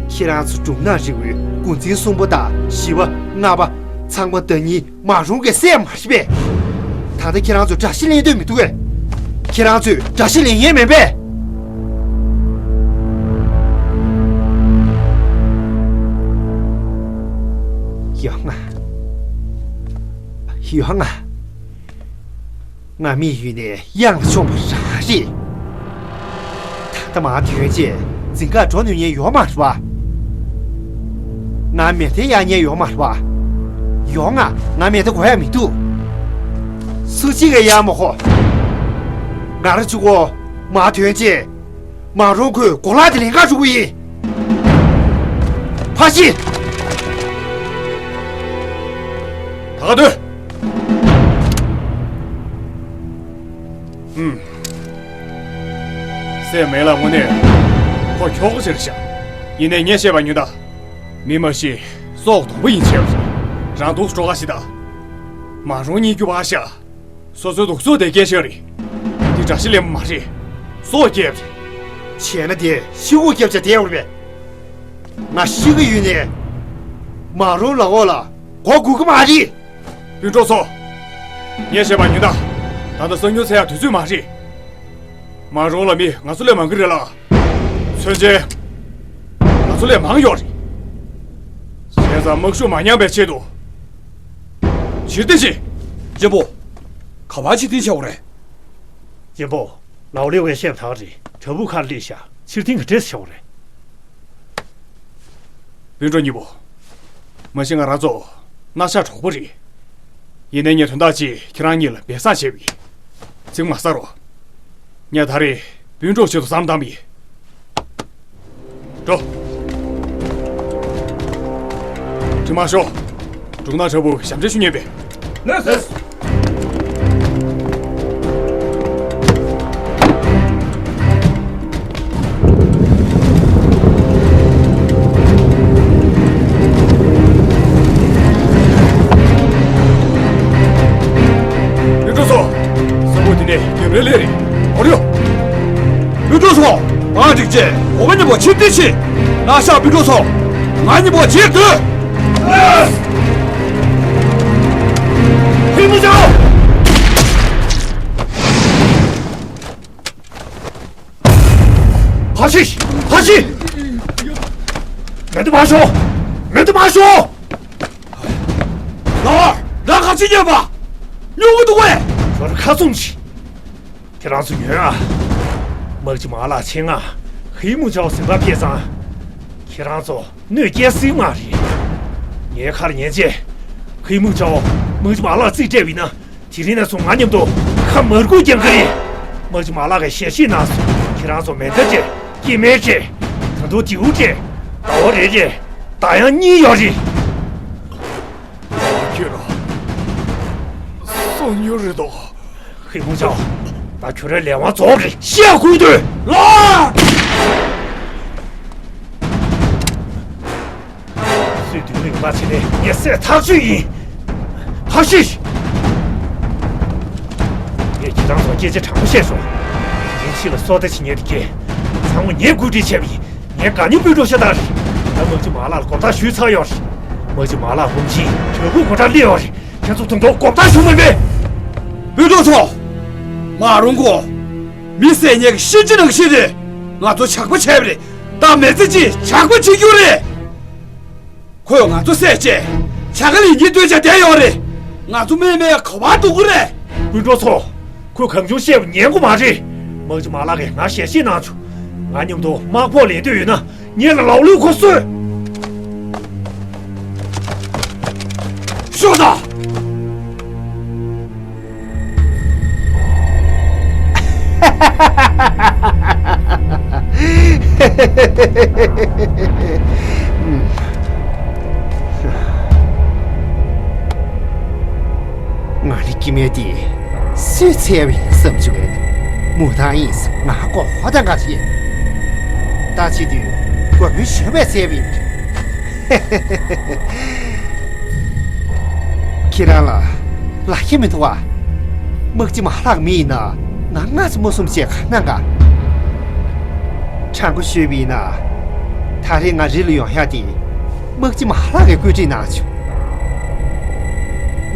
ཁྱེད་རང་ཚོ་འབྲུག་ནག་རི་བོའི་འགོ་འཛིན་གསུམ་པོ་དང་བཞི་པ་ལྔ་པ་ཚང་མ་ཟླ་ཉིན་མ་རུང་གིས་བསད་མ་རེད་པས། ད་ལྟ་ཁྱེད་རང་ཚོས་དགྲ་ཤ་ལེན་འདོད་མི་འདུག་གས། ཁྱེད་རང་ཚོས་དགྲ་ཤ་ལེན་ཡས་མེད་པས། ཡོང་ང་། ཡོང་ང་། ང་མི་ཡུལ་ནས་གཡང་ལ་མཆོངས་པ་རང་རེད། ད་ལྟ་མར་ཐོན་རྗེས་འཛིང་ག་འགྲོ་ནུས་མཁན་ཡོད་མ་རེད་པ། ང་མེ་མདའ་གཡར་མཁན་ཡོད་མ་རེད་པ། ཡོང་ང་། ང་མེ་མདའ་དགོས་ཡ་མི་འདུག་སུ་གཅིག་གིས་གཡར་མ་དགོས། ང་རང་གཅིག་པོ་མར་ཐོན་རྗེས། མ་རུང་ཁོས་གོ་ལག་དེ་ལེན་ག་འགྲོ་གི་ཡིན། ཕ་ཤི། ད་ག་སྡོད། ཨུམ། སྲས་མེ་ལ་དངོས་གནས་ཁོ་ཁྱོ་ག་ཅིག་རེད་ཤག་ཡིན་ནའི་ངས་བཤད་པ་ཉོན་དང་། མི་མ་ཤི་སྲོག་དོག་པོ་ཡིན་བྱས་པ་རེད། རང་སྡུག་སྤྲོ་ག་ཞིག་དང་། མ་རུང་གཉིད་སྐྱོ་བ་ཤག་སོ་སོའི་སྡུག་སོ་དེ་སྐྱེལ་ཤག་རེད། དེ་དགྲ་ཤ་ལེན་པ་མ་རེད། སྲོག་སྐྱེལ་བ་རེད། བྱས་ན་དེ་ཤི་སྒོ་སྐྱབས་བྱ་དེ་ཡོད་རེད་པས། ང་ཤི་གི་ཡོད་ནས། མ་རུང་ལག་འོག་ལ་མགོ་སྒུར་གི་མ་རེད། སྤུན་གྲོགས་ཚོ། ངས་བཤད་པ་ཉོན་དང་། ད་ལྟ་གསང་མྱུལ་འཚོལ་ཡག་དུས་ཚོད་མ་རེད། མ་རུང་ལ་མི་ང་ཚོ་ལས་མང་གི་རེད་ལ། མཚོན་ཆེན། ང་ཚོ་ལས་མང་ཡོད་རེད། བྱས་ཙང་དམག་ཤུགས་མ་ཉམས་པའི་ཆེད་དུ། ཕྱིར་འཐེན་བྱེད། གཅེན་པོ། ག་པར་ཕྱིར་འཐེན་བྱ་དགོས་རེད། གཅེན་པོ། ལའོ་ལེ་ཝས་བཤད་པ་དག་རེད། བྲག་ཕུག་ཁར་སླེབས་ཤག་ཕྱིར་འཐེན་ག་འདྲས་བྱ་དགོས་རེད། སྤུན་གྲོགས་གཉིས་པོ། མ་གཞི་ང་རང་ཚོ་སྣ་ཆགས་གྲོགས་པོ་རེད། ཡིན་ནའི་ངས་དོན་དག་ཅིག་ཁྱེད་རང་གཉིས་ལ་སྦས་གསང་བྱས་པ་ཡིན། ཚིག་མ་ཟ་རོགས། ངས་ད་རེས་སྤུན་གྲོགས་ཆེད་དུ་བསམ་བློ་བཏང་པ་ཡིན། འགྲོ། དྲི་མ་ཤོག་འབྲུག་ནག་དྲ་འབུ་ཞབས་འདྲེན་ཞུ་མཁན་པས། ལགས་སོ། སྤུན་གྲོགས་ཚོ། ས་འབུ་དེ་ནས་རྒྱབ་རེས་སླེབས་རེད། འོ་རེད། སྤུན་གྲོགས་ཚོ། ཅེས་འོ་མ་མཉམ་པོ་ཕྱིར་འཐེན་བྱེད། ན་ཤག་བི་ཀྲོ་ཚོ། ང་མཉམ་པོ་བྱེད་སྡོད། ཧི་མུ་ཅའོ། ཕ་ཤི། ཕ་ཤི། མེད་དུ་མ་ཤོག་མེད་དུ་མ་ཤོག་ལགས། རང་ག་ཅི་ཉོས་པ། ཉོ་གི་འདུག་གས། ཁྱོད་ཁ་བཙུམ་ཞིག་ཁྱེད་རང་ཚོ་ཉོན་ཨ། དམག་སྤྱི་མ་ལགས་ཆེད་མངགས་ཧི་མུ་ཅའོ་ཟིན་པ་ཕེབས་ཙང་། ཁྱེད་རང་ཚོ་གནོད་སྐྱེལ་སྲིད་མ་རེད། ངའི་ཁར་ཉན་བྱས། ཧི་མུ་ཅའོ་དམག་སྤྱི་མ་ལགས་རྩིས་སྤྲད་པ་ཡིན་ན། དེ་རིང་ནས་བཟུང་ང་མཉམ་དུ་ཁ་མར་ཁུ་རྒྱག་གི་རེད། དམག་སྤྱི་མ་ལགས་ཀྱིས་ཞལ་བཞེས་གནང་སོང་། ཁྱེད་རང་ཚོ་མེ་མདའ་སྤྲད། སྐྱེད་མེད་སྤྲད། ད་དུང་རྡེའུ་སྤྲད། ཟླ་བ་རེ་རེར་ཟླ་ཡང་གཉིས་ཡོད་རེད། ཁྱེད་རང་སང་ཉིན་རེད་དོ། ཧི་མུ་ཅའོ། ད་ཁྱོད་རའི་ལས་དབང་རྫོགས་རེད། ཤི་ཡ་ཁུག་སྡོད། ལགས། སུས་མདུན་ལ་ཡོང་པ་བྱས་ནས་ངས་བསད་ཐག་ཆོད་ཡིན། ཧ་ཤི། ངས་ཁྱེད་རང་ཚོར་སྐད་ཆ་དྲང་པོ་བཤད་སོང་། དེ་རིང་ཕྱི་ལ་སོ་ལྟ་བྱེད་མཁན་དེ་གས་ཚང་མ་ངས་བཀོད་སྒྲིག་བྱས་པ་ཡིན། ངས་དགའ་ཉེ་སྤུན་གྲོགས་ཤ་སྟག་རེད། ད་དམག་སྤྱི་མ་ལགས་ལ་གོ་བརྡ་ཞུས་ཚར་ཡོད་རེད། དམག་སྤྱི་མ་ལགས་དགོངས་ཕྱིར་དྲག་པོའི་གོ་གྲངས་སླེབས་ཡོད་རེད། ཁྱེད་ཚོ་དོན་ཐོག་གོ་བརྡ་ཞུ་མི་མེད། སྤུན་གྲོགས་ཚོ། མ་རུང་གོ། མི་བསད་མཁན་གྱི་གཤིན་རྗེ་ནང་བཞིན་རེད། ང་ཚོ་ཇག་པ་བྱས་པ་རེད། ད་མི་ཚེ་གཅིག་ཇག་པ་བྱེད་རྒྱུ་རེད། ཁོས་ང་ཚོ་བསད་བྱས་ཇ་ག་ལི་ཉིན་སྡོད་བྱས་བསྡད་ཡོད་རེད། ང་ཚོ་རྨས་མེད་ག་པར་འདུག་གི་རེད། སྤུན་གྲོགས་ཚོ། ཁོས་གང་བྱུང་བཤད་པ་ཉན་དགོས་མ་རེད། དམག་སྤྱི་མ་ལགས་ཀྱིས་ང་ཞལ་བཞེས་གནང་བྱུང་། ང་མཉམ་དུ་དམག་ཕོགས་ལེན་འདོད་ཡོད་ན། ངེད་ལ་ལོག་ལུགས་ཁོ་གསོལ། ཤོག་དང་། ང་ནི་སྐྱེ་དམན་དེ་སུས་འཚོལ་བ་ཡིན་བསམ་བྱུང་བས། མུ་ཐང་ཡིན་ཟེར་ང་མགོ་ཧོ་དང་ག་ཞིག་ད་བྱེད་དུས་སྒོར་མོའི་ཞོན་པས་འཚོལ་བ་ཡིན། ཁྱེད་རང་ལ་ལག་ཁྱེར་མི་འདུག་བ། དམག་སྤྱི་མ་ལགས་མི་ཡིན་ན་ང་སྔ་ཙམ་མ་གསུངས་བྱས་ག་གནང་ག་དྲང་པོ་ཤོད་པ་ཡིན་ན། ད་རེས་ང་རི་ལ་ཡོང་ཡག་དེ། དམག་སྤྱི་མ་ལགས་ཀྱིས་བཀོད་སྒྲིག་གནང་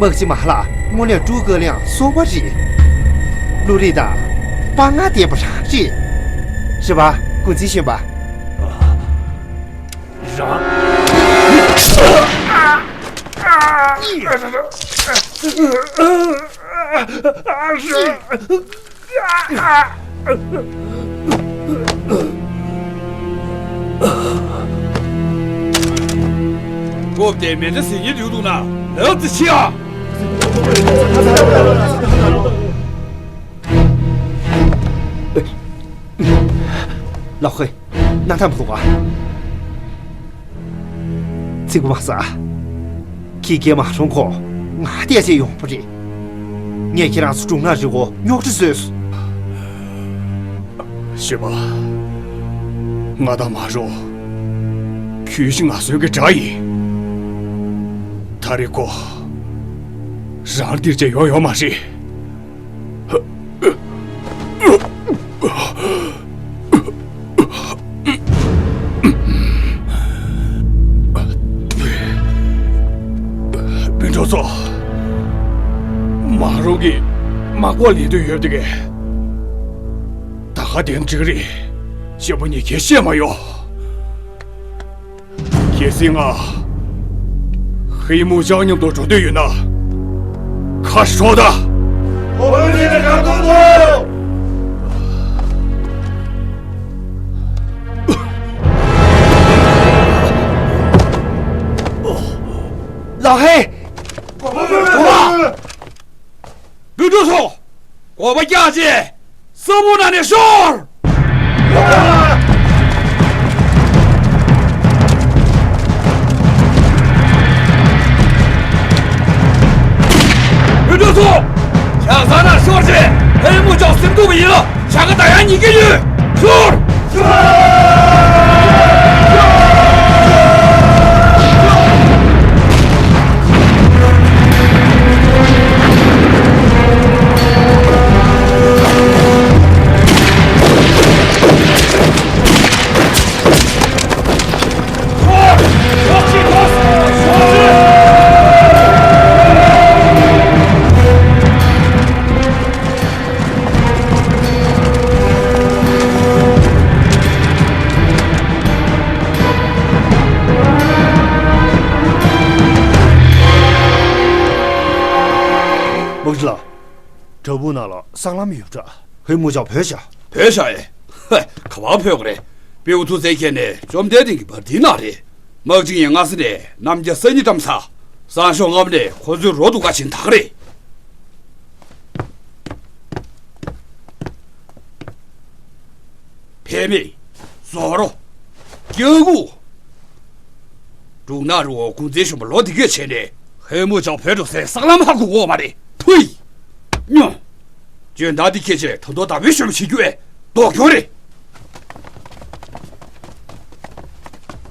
བྱུང་། དམག་སྤྱི་མ་ལགས་སྔོན་ལས་ཀྲུའུ་ཀ་ལིང་སོག་པོ་རེད། བློ་རིག་དང་དཔའ་ངར་ལྡན་པ་རང་རེད། རེད་པ། འགོ་འཛིན་གཞོན་པ། རང་ཀོབ་དེ་མེ་མདའ་ཟིན་གྱི་འདུག་འདུག་ན་ལག་ཙི་ཕྱིས་ཨ། ལགས་ཧེ། སྣང་དག་མི་འདུག་ག་ཚིག་པ་མ་ཟ། ཁྱེད་ཀྱིས་མ་རུང་གོ། ང་བལྟས་བྱས་ཡོང་པ་རེད། ངས་ཁྱེད་རང་ཚོ་སྒྲུང་ན་རི་བོ་རྙོག་དྲ་བཟོས་སོང་། ཞོལ་པ། ང་དང་མ་རུང་། ཁྱོད་ཤི་ང་གསོན་གྱི་དགྲ་ཡིན། ད་རེས་ཁོ། རང་འདིར་བྱས་ཡོང་ཡོད་མ་རེད། སྤུན་གྲོགས་ཚོ། མ་རུང་གིས་དམག་འཁོར་ལེན་འདོད་ཡོད་དེ་གས། ད་ག་དེ་འགྲིག་རེད། གཅེན་པོ་ཉིད་ཁས་བཤད་མ་ཡོང་། གལ་སྲིད་ང་ཧི་མུ་ཅའོ་མཉམ་དུ་འགྲོ་འདོད་ཡོད་ན། ཁ་ཧྲོག་ད། ཧོ་ཧོ་ནི་ནི་ཁ་ཐོག་ཐོག་ལགས་ཧེ། གོ་བ། བུ་ཕྲུག་ཚོ། གོ་བ་རྒྱག་ཅེས། ས་བོན་ནང་ནས་ཤོར། བུ་ཕྲུག་ཚོ། ཇག་ཚང་ནང་ཤོར་རྗེས་ཧེ་མུ་ཅའོ་ཟིན་ཐུབ་པ་ཡིན་ལ། ཇག་པ་ད་ཡང་ཉིན་གྱི་ཡུལ་ཤོར། ལགས། བྲག་ཕུག་ནང་ལ་སྲང་ལམ་ཡོད་པ་འདྲ། ཧེ་མུ་ཅང་བོད་ཤ། བོད་ཤ་ཨེ། ཧེ། ག་པར་བོད་ག་རེད། པེའུ་ཐུ་ཙེ་ཁྱེད་ནས་བཅོམ་ལྡན་འདས་ཀྱི་བར་དིའི་ནང་རེད། དམག་ཆེན་ཡང་སྔ་ས་ནས་གནམ་བརྒྱ་ས་གཉིས་བཀྲམ་ས། སང་ཞོགས་སྔ་མོ་ནས་ཁོ་ཚོའི་རོ་སྡུག་ག་བྱིན་དག་རེད། ཕེ་མེ། ཟོ་རོ། སྐྱག་ཁུ། འབྲུག་ནག་རི་བོ་གུང་ཚན་གཞོན་པ་ལོ་འདི་གས་བྱས་ནས་ཧེ་མུ་ཅང་བོད་འགྲོ་སའི་སྲང་ལམ་ཧ་གོ་གོ་མ་རེད། ཕུའི། སྨྱོ། འཇོན་ཐང་འདི་ཁྱེད་ཆེ་ད་དོ་ད་བོད་གཞོན་པ་བྱེད་རྒྱུ་ཨེ་ལྡོག་གྱོང་རེད།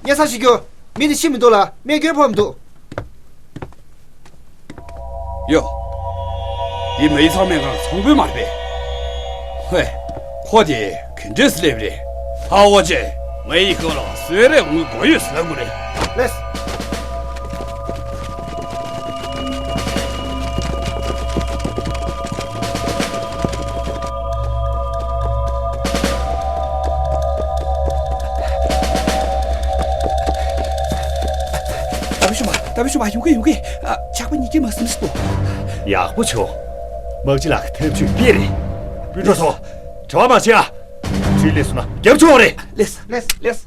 སྙན་སེང་ཞུ་རྒྱུ། མི་འདི་ཤི་མི་འདུག་ལ་རྨས་སྐྱོན་ཕོག་མི་འདུག་ཡོ། འདི་མེ་ཡི་ཚང་མའི་ངང་ཚོང་དཔོན་མ་རེད་པས། ཧེ། ཁོ་དེ་ག་འདྲས་སླེབས་རེད། ཧ་འོ་ཅེ། ངའི་ཁོ་ལ་གསོལ་རས་ངུ་དགོས་ཡོད་ཟེར་དགོས་རེད། ལེས། ད་བུ་ཤུ་མ། ད་བུ་ཤུ་མ། ཡོང་གི་ཡོང་གི་ཨ། ཇག་པ་གཉིས་ཀྱིས་མ་སེམས་སོ། ཡག་པོ་བྱུང་། དམག་སྤྱི་ལགས་ཐབས་ཇུས་སྤེལ་རེད། སྤུན་གྲོགས་ཚོ། བྲེལ་བ་མ་བྱེད་ཨ། ཁྲུས་ལས་སོང་ན་རྒྱབ་ཆོག་རེད། ལེས། ལེས། ལེས།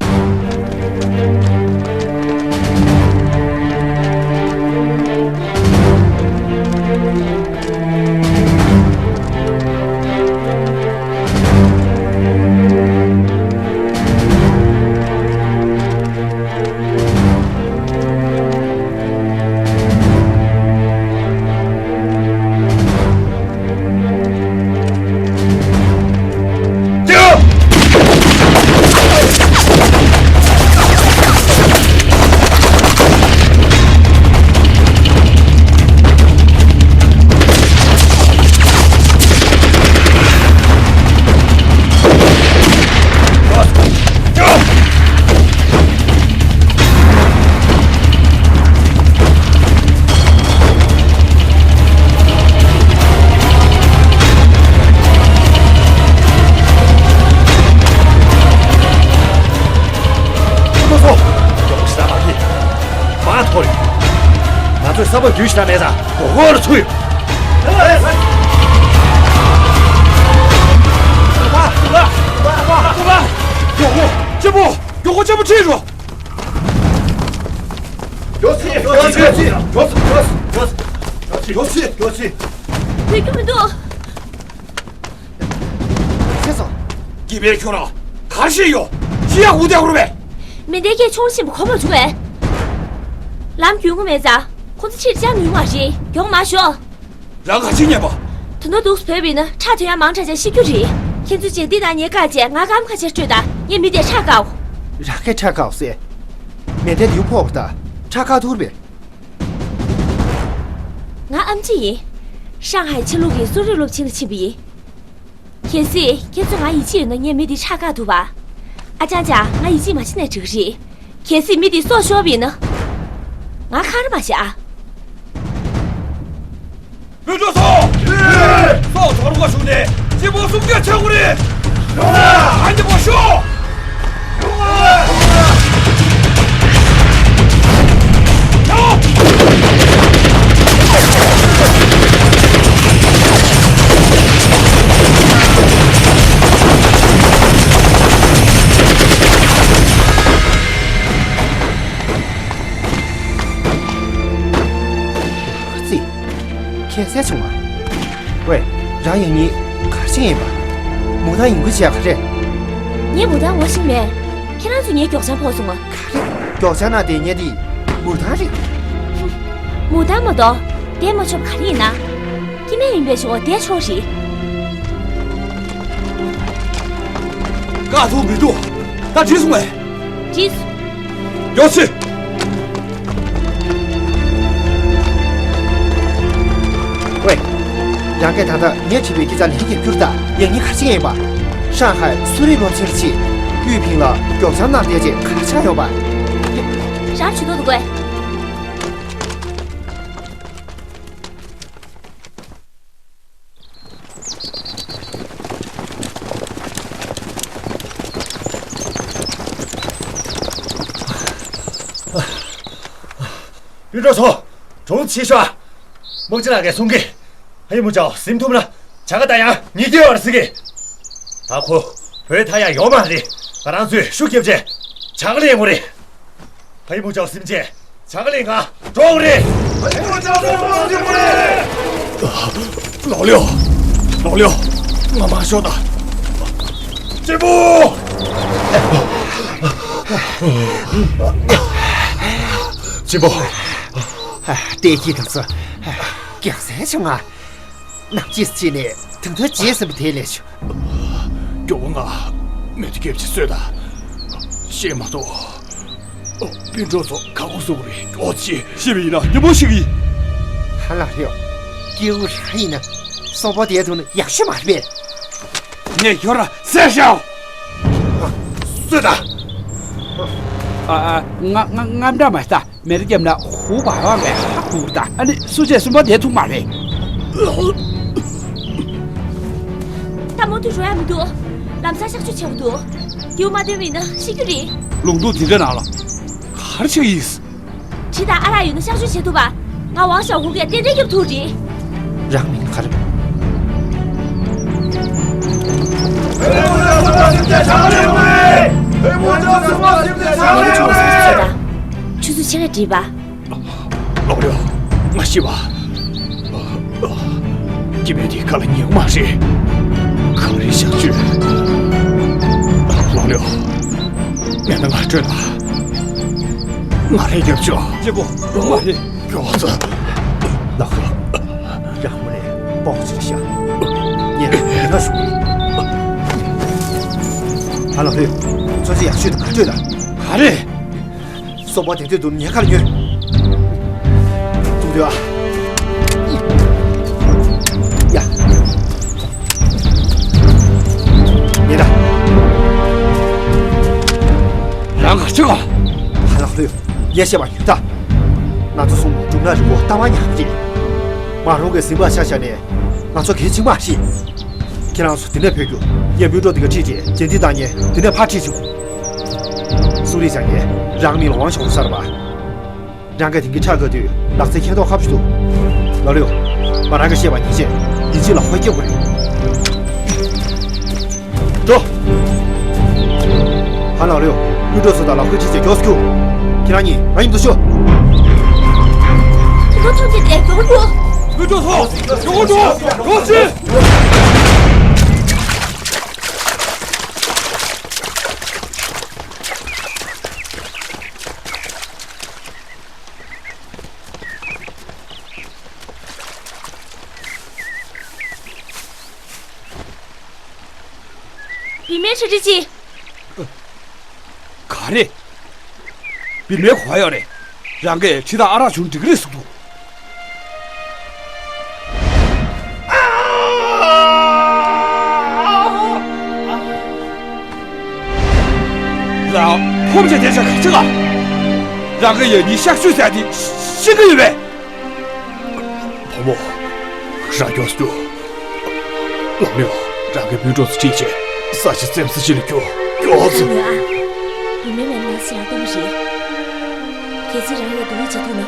ཁོ་ཚོ། མགྱོགས་པོ་ཞེ་དྲག་མ་ཕེབས། མ་ཐོར་ཡིན། ང་ཚོས་ས་བབ་རྒྱུད་ཞེ་དྲག་མེད་ཙང་མགོ་སྐོར་ལ་ཚུད་ཡོད། མགྱོགས་པོ། གཅེན་པོ། མགྱོགས་པོ་གཅེན་པོ་ཁྲིད་རོགས། མགྱོགས་སེ། མགྱོགས་སེ། མགྱོགས་སེ། མགྱོགས་སེ། མགྱོགས་སེ། མགྱོགས་སེ། མགྱོགས་སེ། མགྱོགས་སེ། བོད་སྐྱོབ་མི་འདུག་ཁྱེད་ཚོ། སྐྱེས་པའི་ཁྱོད་རང་གར་ཤི་ཡོད། ཤི་ཡག་འུ་དེ་རུ་བས། མེ་མདའི་སྐད་ཆུང་ཆེན་པོ་གོ་མ་བྱུང་བས། ལམ་རྒྱུས་མངའ་མེད་ཙང་ཁོ་ཚོ་ཕྱིར་བཅར་ནུས་མ་རེད། མགྱོགས་མ་ཤོག་རང་ག་ཅི་ཉན་པ། དོན་དག་འདུག་བོད་པ་ཡིན་ན་ཁྲག་ཐོན་ཡ་མང་དྲགས་ཅིག་ཤི་རྒྱུ་རེད། ཁྱེད་ཚོས་རྗེས་འདེད་དང་ཉེས་དགག་བྱས་ང་སྐམ་ཁ་ཕྱིར་སྤྲོད་དང་། ངས་མི་དེར་ཁྲག་བཀག་རང་གིས་ཁྲག་བཀག་ཟེར། མེ་མདའི་མདེའུ་ཕོག་པ་དང་ཁྲག་བཀག་ཐུབ་རེད། ང་ཨམ་ཆི་ཡིན། ཧྲང་ཧའེ་ཆོས་ལུགས་ཀྱི་གསོ་རིག་སློབ་ཆེན་ལ་ཕྱིན་པ་ཡིན། གལ་སྲིད་ཁྱེད་ཚོས་ང་ཡིད་ཆེས་ཡོད་ན་ངས་མི་འདི་ཁྲག་བཀག་ཐུབ་པ། ཨ་ཅང་ཅང་། ང་ཡིད་ཆེས་མ་བྱེད་ན་འགྲིག་གི་རེད། གལ་སྲིད་མི་འདི་སྲོག་ཤོར་བ་ཡིན་ན། ང་ཁ་ར་མ་བྱེད་ཨ། སྤུན་གྲོགས་ཚོ། སྲོག་དོར་དགོས་བྱུང་ན་གཅེན་པོ་སྲུང་སྐྱོབ་བྱེད་དགོས་རེད། ཨ་མྱེས་པོ་ཤོག་ཙི། ཁྱད་གསད་བྱུང་བ། ཝེ། རང་ཡང་ཉིད་གར་ཕྱིན་ཡིན་པ། མུ་ཏན་ཡིན་ཁུལ་བྱས་ག་རེ། ངས་མུ་ཏན་ངོ་ཤེས་མེད། ཁྱེད་རང་ཚོས་ངའི་མགྱོགས་བྱང་ཕོག་སོང་ང་། ག་རེ། མགྱོགས་བྱང་ནང་དེ་ངས་དེ་མུ་ཏན་རེད། ཧུམ། མུ་ཏན་མ་གཏོགས་དེ་མ་ཆོག་ག་རེ་ཡིན་ན། སྐྱེ་དམན་ཡིན་པའི་ཆོག་དེ་ཆོག་རེད། བཀག་ཐུབ་མི་འདུག་ད་འགྲིག་སོང་ངས། འགྲིག་སོང་། མགྱོགས་ཕྱིན། ཝེ། རང་གིས་ད་ལྟ་ངས་བྲིས་པའི་སྐད་ཆ་ལན་འཁྱེར་རྒྱུ་རེད་ད། ཡང་སྙིང་ག་རེ་བྱེད་ཀྱི་ཡིན་པ། ཧྲང་ཧའེ་གསོ་རིག་སློབ་ཆེན་ལ་ཕྱིན། དབུས་ཕིང་ལ་མགྱོགས་བྱང་གནང་བསྡད་རྗེས་ག་རེ་ཆགས་ཡོད་པ། རང་ཇུས་གཏོང་དགོས། སྤུན་གྲོགས་ཚོ། གྲོང་ཆེ་ཤོག་དམག་སྤྱི་ལགས་ཀྱིས་གསུང་གི། ཕ་ཡི་མུ་ཅའོ་ཟིན་ཐུབ་ན་བྱ་དགའ་ད་ཡང་ཉིས་བརྒྱ་ཡོད་རེད་ཟེར་གི། ད་ཁོ་བོད་ད་ཡང་ཡོང་མ་རེད། ང་རང་ཚོས་ཤུགས་རྒྱབ་བྱས་བྱ་དགའ་ལེན་དགོས་རེད། ཕ་ཡི་མུ་ཅའོ་ཟིན་བྱས་བྱ་དགའ་ལེན་ག་འགྲོ་དགོས་རེད། ཕ་ཡི་མུ་ཅའོ་ཟིན་མ་ཟིན་དགོས་རེད། ལོག་ལེའོ། ལོག་ལེའོ། ང་མ་ཤོག་ད། གཅེན་པོ། གཅེན་པོ། ཨ། བལྟས་ཀྱིས་ང་ཚོ་རྒྱག་སྲན་བྱུང་ང་། ནམ་ཕྱེད་ཅིག་ནས་དུང་ཐོན་བྱེད་ཟིན་པ་དེ་ལས་བྱུང་། མགྱོགས་པོ་ང་མེ་ཏོག་སྐྱེས་ཆེད་གསོས་དང་། ཤེས་མ་གཏོགས། སྤུན་གྲོགས་ཚོ་ཁ་ཁུག་སོང་རེད། ཨོ་ཅི། ཤེས་པ་ཡིན་ན་སྐྱིད་པོ་ཞིག་ཡིན། ཧ་ལ་ཧེའོ། སྐྱེས་བུ་རང་ཡིན་ན་སོག་པོ་དེ་ཐུག་ན་ཡག་ཤོས་མ་རེད་པས། ངས་ཁྱོད་རང་བསད་ཤག་སུ་ད། ཨ་ཨ། ང་ང་ང་འདྲ་མ་ཤི་ད། མེ་རི་རྒྱབ་ན་ཧུ་བ་བ་ངས་ཧ་གུ་ར་ད། ཨ་ནི་སུ་བྱས་སུན་པ་དེ་ཐུག་མ་རེད། ད་མུ་མཐུད་འགྲོ་ཡ་མི་འདུག་ལམ་སང་གཤག་བཅོས་བྱེད་དགོས་འདུག་རྒྱུ་མ་བསྟན་པ་ཡིན་ན་ཤི་རྒྱུ་རེད། ལུང་སྟོང་འདི་འདྲ་ནང་ལ་ག་རེ་བྱེད་ཡིན། གྲི་དང་ཨ་རག་ཡོད་ན་གཤག་བཅོས་བྱེད་ཐུབ་པ། ང་ཝང་ཞའོ་ཧུ་གིས་ཏན་ཏན་རྒྱབ་ཐུབ་རེད། རང་མིང་ག་རེ། ཆུ་ཚོད་ཕྱེད་ཀ་བྲིས་པ། ལོག་ཡོང་། ང་ཤི་བ། སྐྱེ་དམན་དེའི་ཁ་ལ་ཉན་མ་རེད། གངས་རིའི་གཤག་བཅོས། ལོག་ཡོང་། མེད་ན་ང་སྤྲོད་དང་། ང་རེ་རྒྱབ་ཆོག་གཅེན་པོ། ལོག་མ་རེད། མགྱོགས་ཙམ། ལགས་ཡག་མོ་ནས་པོག་ཅིག་བཞག་ཉན་ཡིན་ན་ཞུ། ཨ་ལགས་ལོས། ཚོན་རྩི་ཡག་ཤོས་དང་ག་སྤྲོད་དང་། ག་རེ། སོག་པོ་དེ་དུས་དུ་ཉེ་ཁར་ཉོན། ཐུག་དུས་ཨ། ཡ། ཉེ་ད། རང་ག་ཅི་ག་ཧ་ལགས་ལོས། ངས་བཤད་པ་ཉོན་ད། ང་ཚོ་གསུམ་སྒྲུབ་ན་རི་བོ་ལྟ་བ་ཉག་གི། མ་རུང་གི་ཟིན་པ་ཆ་བཞག་ནས་ང་ཚོ་གལ་ཆེན་པོ་ཞིག་ཁྱེད་རང་ཚོ་འདི་ནས་ཕེབས་རྒྱུ། ངས་སྤུན་གྲོགས་འདི་ག་ཁྲིད་རྗེས་རྗེས་འདི་བཏང་ཉན་འདི་ནས་ཕར་ཁྲིད་བྱུང་། གསུང་རིག་སྦྱང་ཉན་རང་མིང་ལ་ཝང་ཞའོ་ཧུ་ཟེར་བ། རང་གི་དེང་གི་ཁྲག་དཀར་དུས་ལག་རྩལ་མཁས་མདོག་ཁ་པོ་ཞིག་འདུག་ལོ་ལེའོ། མ་རང་གི་བཤད་པ་ཉན་བྱས་ཡིན་གཅིག་ལ་ཧོལ་སྐྱེ་དགོས་རེད། འགྲོ། ཧ་ལགས་ལེའོ། སྤུན་གྲོགས་ཚོ་དང་ལག་པ་ཁྲིད་བྱས་མགྱོགས་སུ་ཁྱུག་ཁྱེད་རང་གཉིས་ང་མཉམ་དུ་ཤོག་ཁོ་ཐུག་ཅིག་དེ་མགྱོགས་འགྲོ། སྤུན་གྲོགས་ཚོ། མགྱོགས་འགྲོ། མགྱོགས་ཤིག་བི་མའི་ཁྲི་ཁྲི་ཅི། ག་རེ། བི་མའི་གོ་བ་ཡོད་རེད། རང་གིས་ཁྲི་དང་ཨ་རག་བྱུང་འགྲིག་གི་རེད་གསུངས་འདུག་རང་ཕོམ་བྱས་བསྡད་ཤག་ག་ཅི་ག་རང་གི་ཡ་ཉི་གཤག་བཅོས་ཟེར་དེ་ཤེས་ཀྱི་ཡོད་པས། བུ་མོ། རང་མགྱོགས་སུ་རྒྱུགས། ལོ་ལེའོ། རང་གི་སྤུན་གྲོགས་ཚོ་ཁྲིད་བྱས་ས་ཆ་བཙེམ་ས་ཅིག་ལ་རྒྱུགས། མགྱོགས་ཙམ། ཨ་ནུ་ཨ། བུད་མེད་མེད་ན་ཞེ་དྲག་སྟོབས་མོ་རེད། གལ་སྲིད་རང་ཡ་སྡུག་རུས་བྱེད་ཐུབ་ན་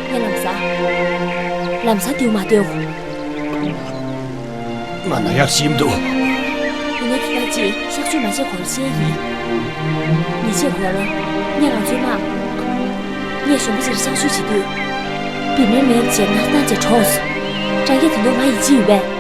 ངས་ལམ་སང་། ལམ་སང་དེའུ་མ་སྟོན། ང་ན་ཡག་ཞིམ་འདུག་ཡིན་ན་དེ་དག་ཅིག་གཤག་བཅོས་མ་བྱས་གོང་ལ་བཤད་ཡིན། ཉེས་ཆད་གོང་ལ་ངས་ང་ཚོའི་དམག་ངས་གཞོན་པ་ཅིག་གཤག་བཅོས་བྱེད་དུས། བི་མའི་མེད་བྱས་ནར་བཏང་བྱས་གྲོངས་སོང་། དྲ་རྒྱ་དེ་ནོར་ང་ཡིད་ཆེས་ཡོད་པས།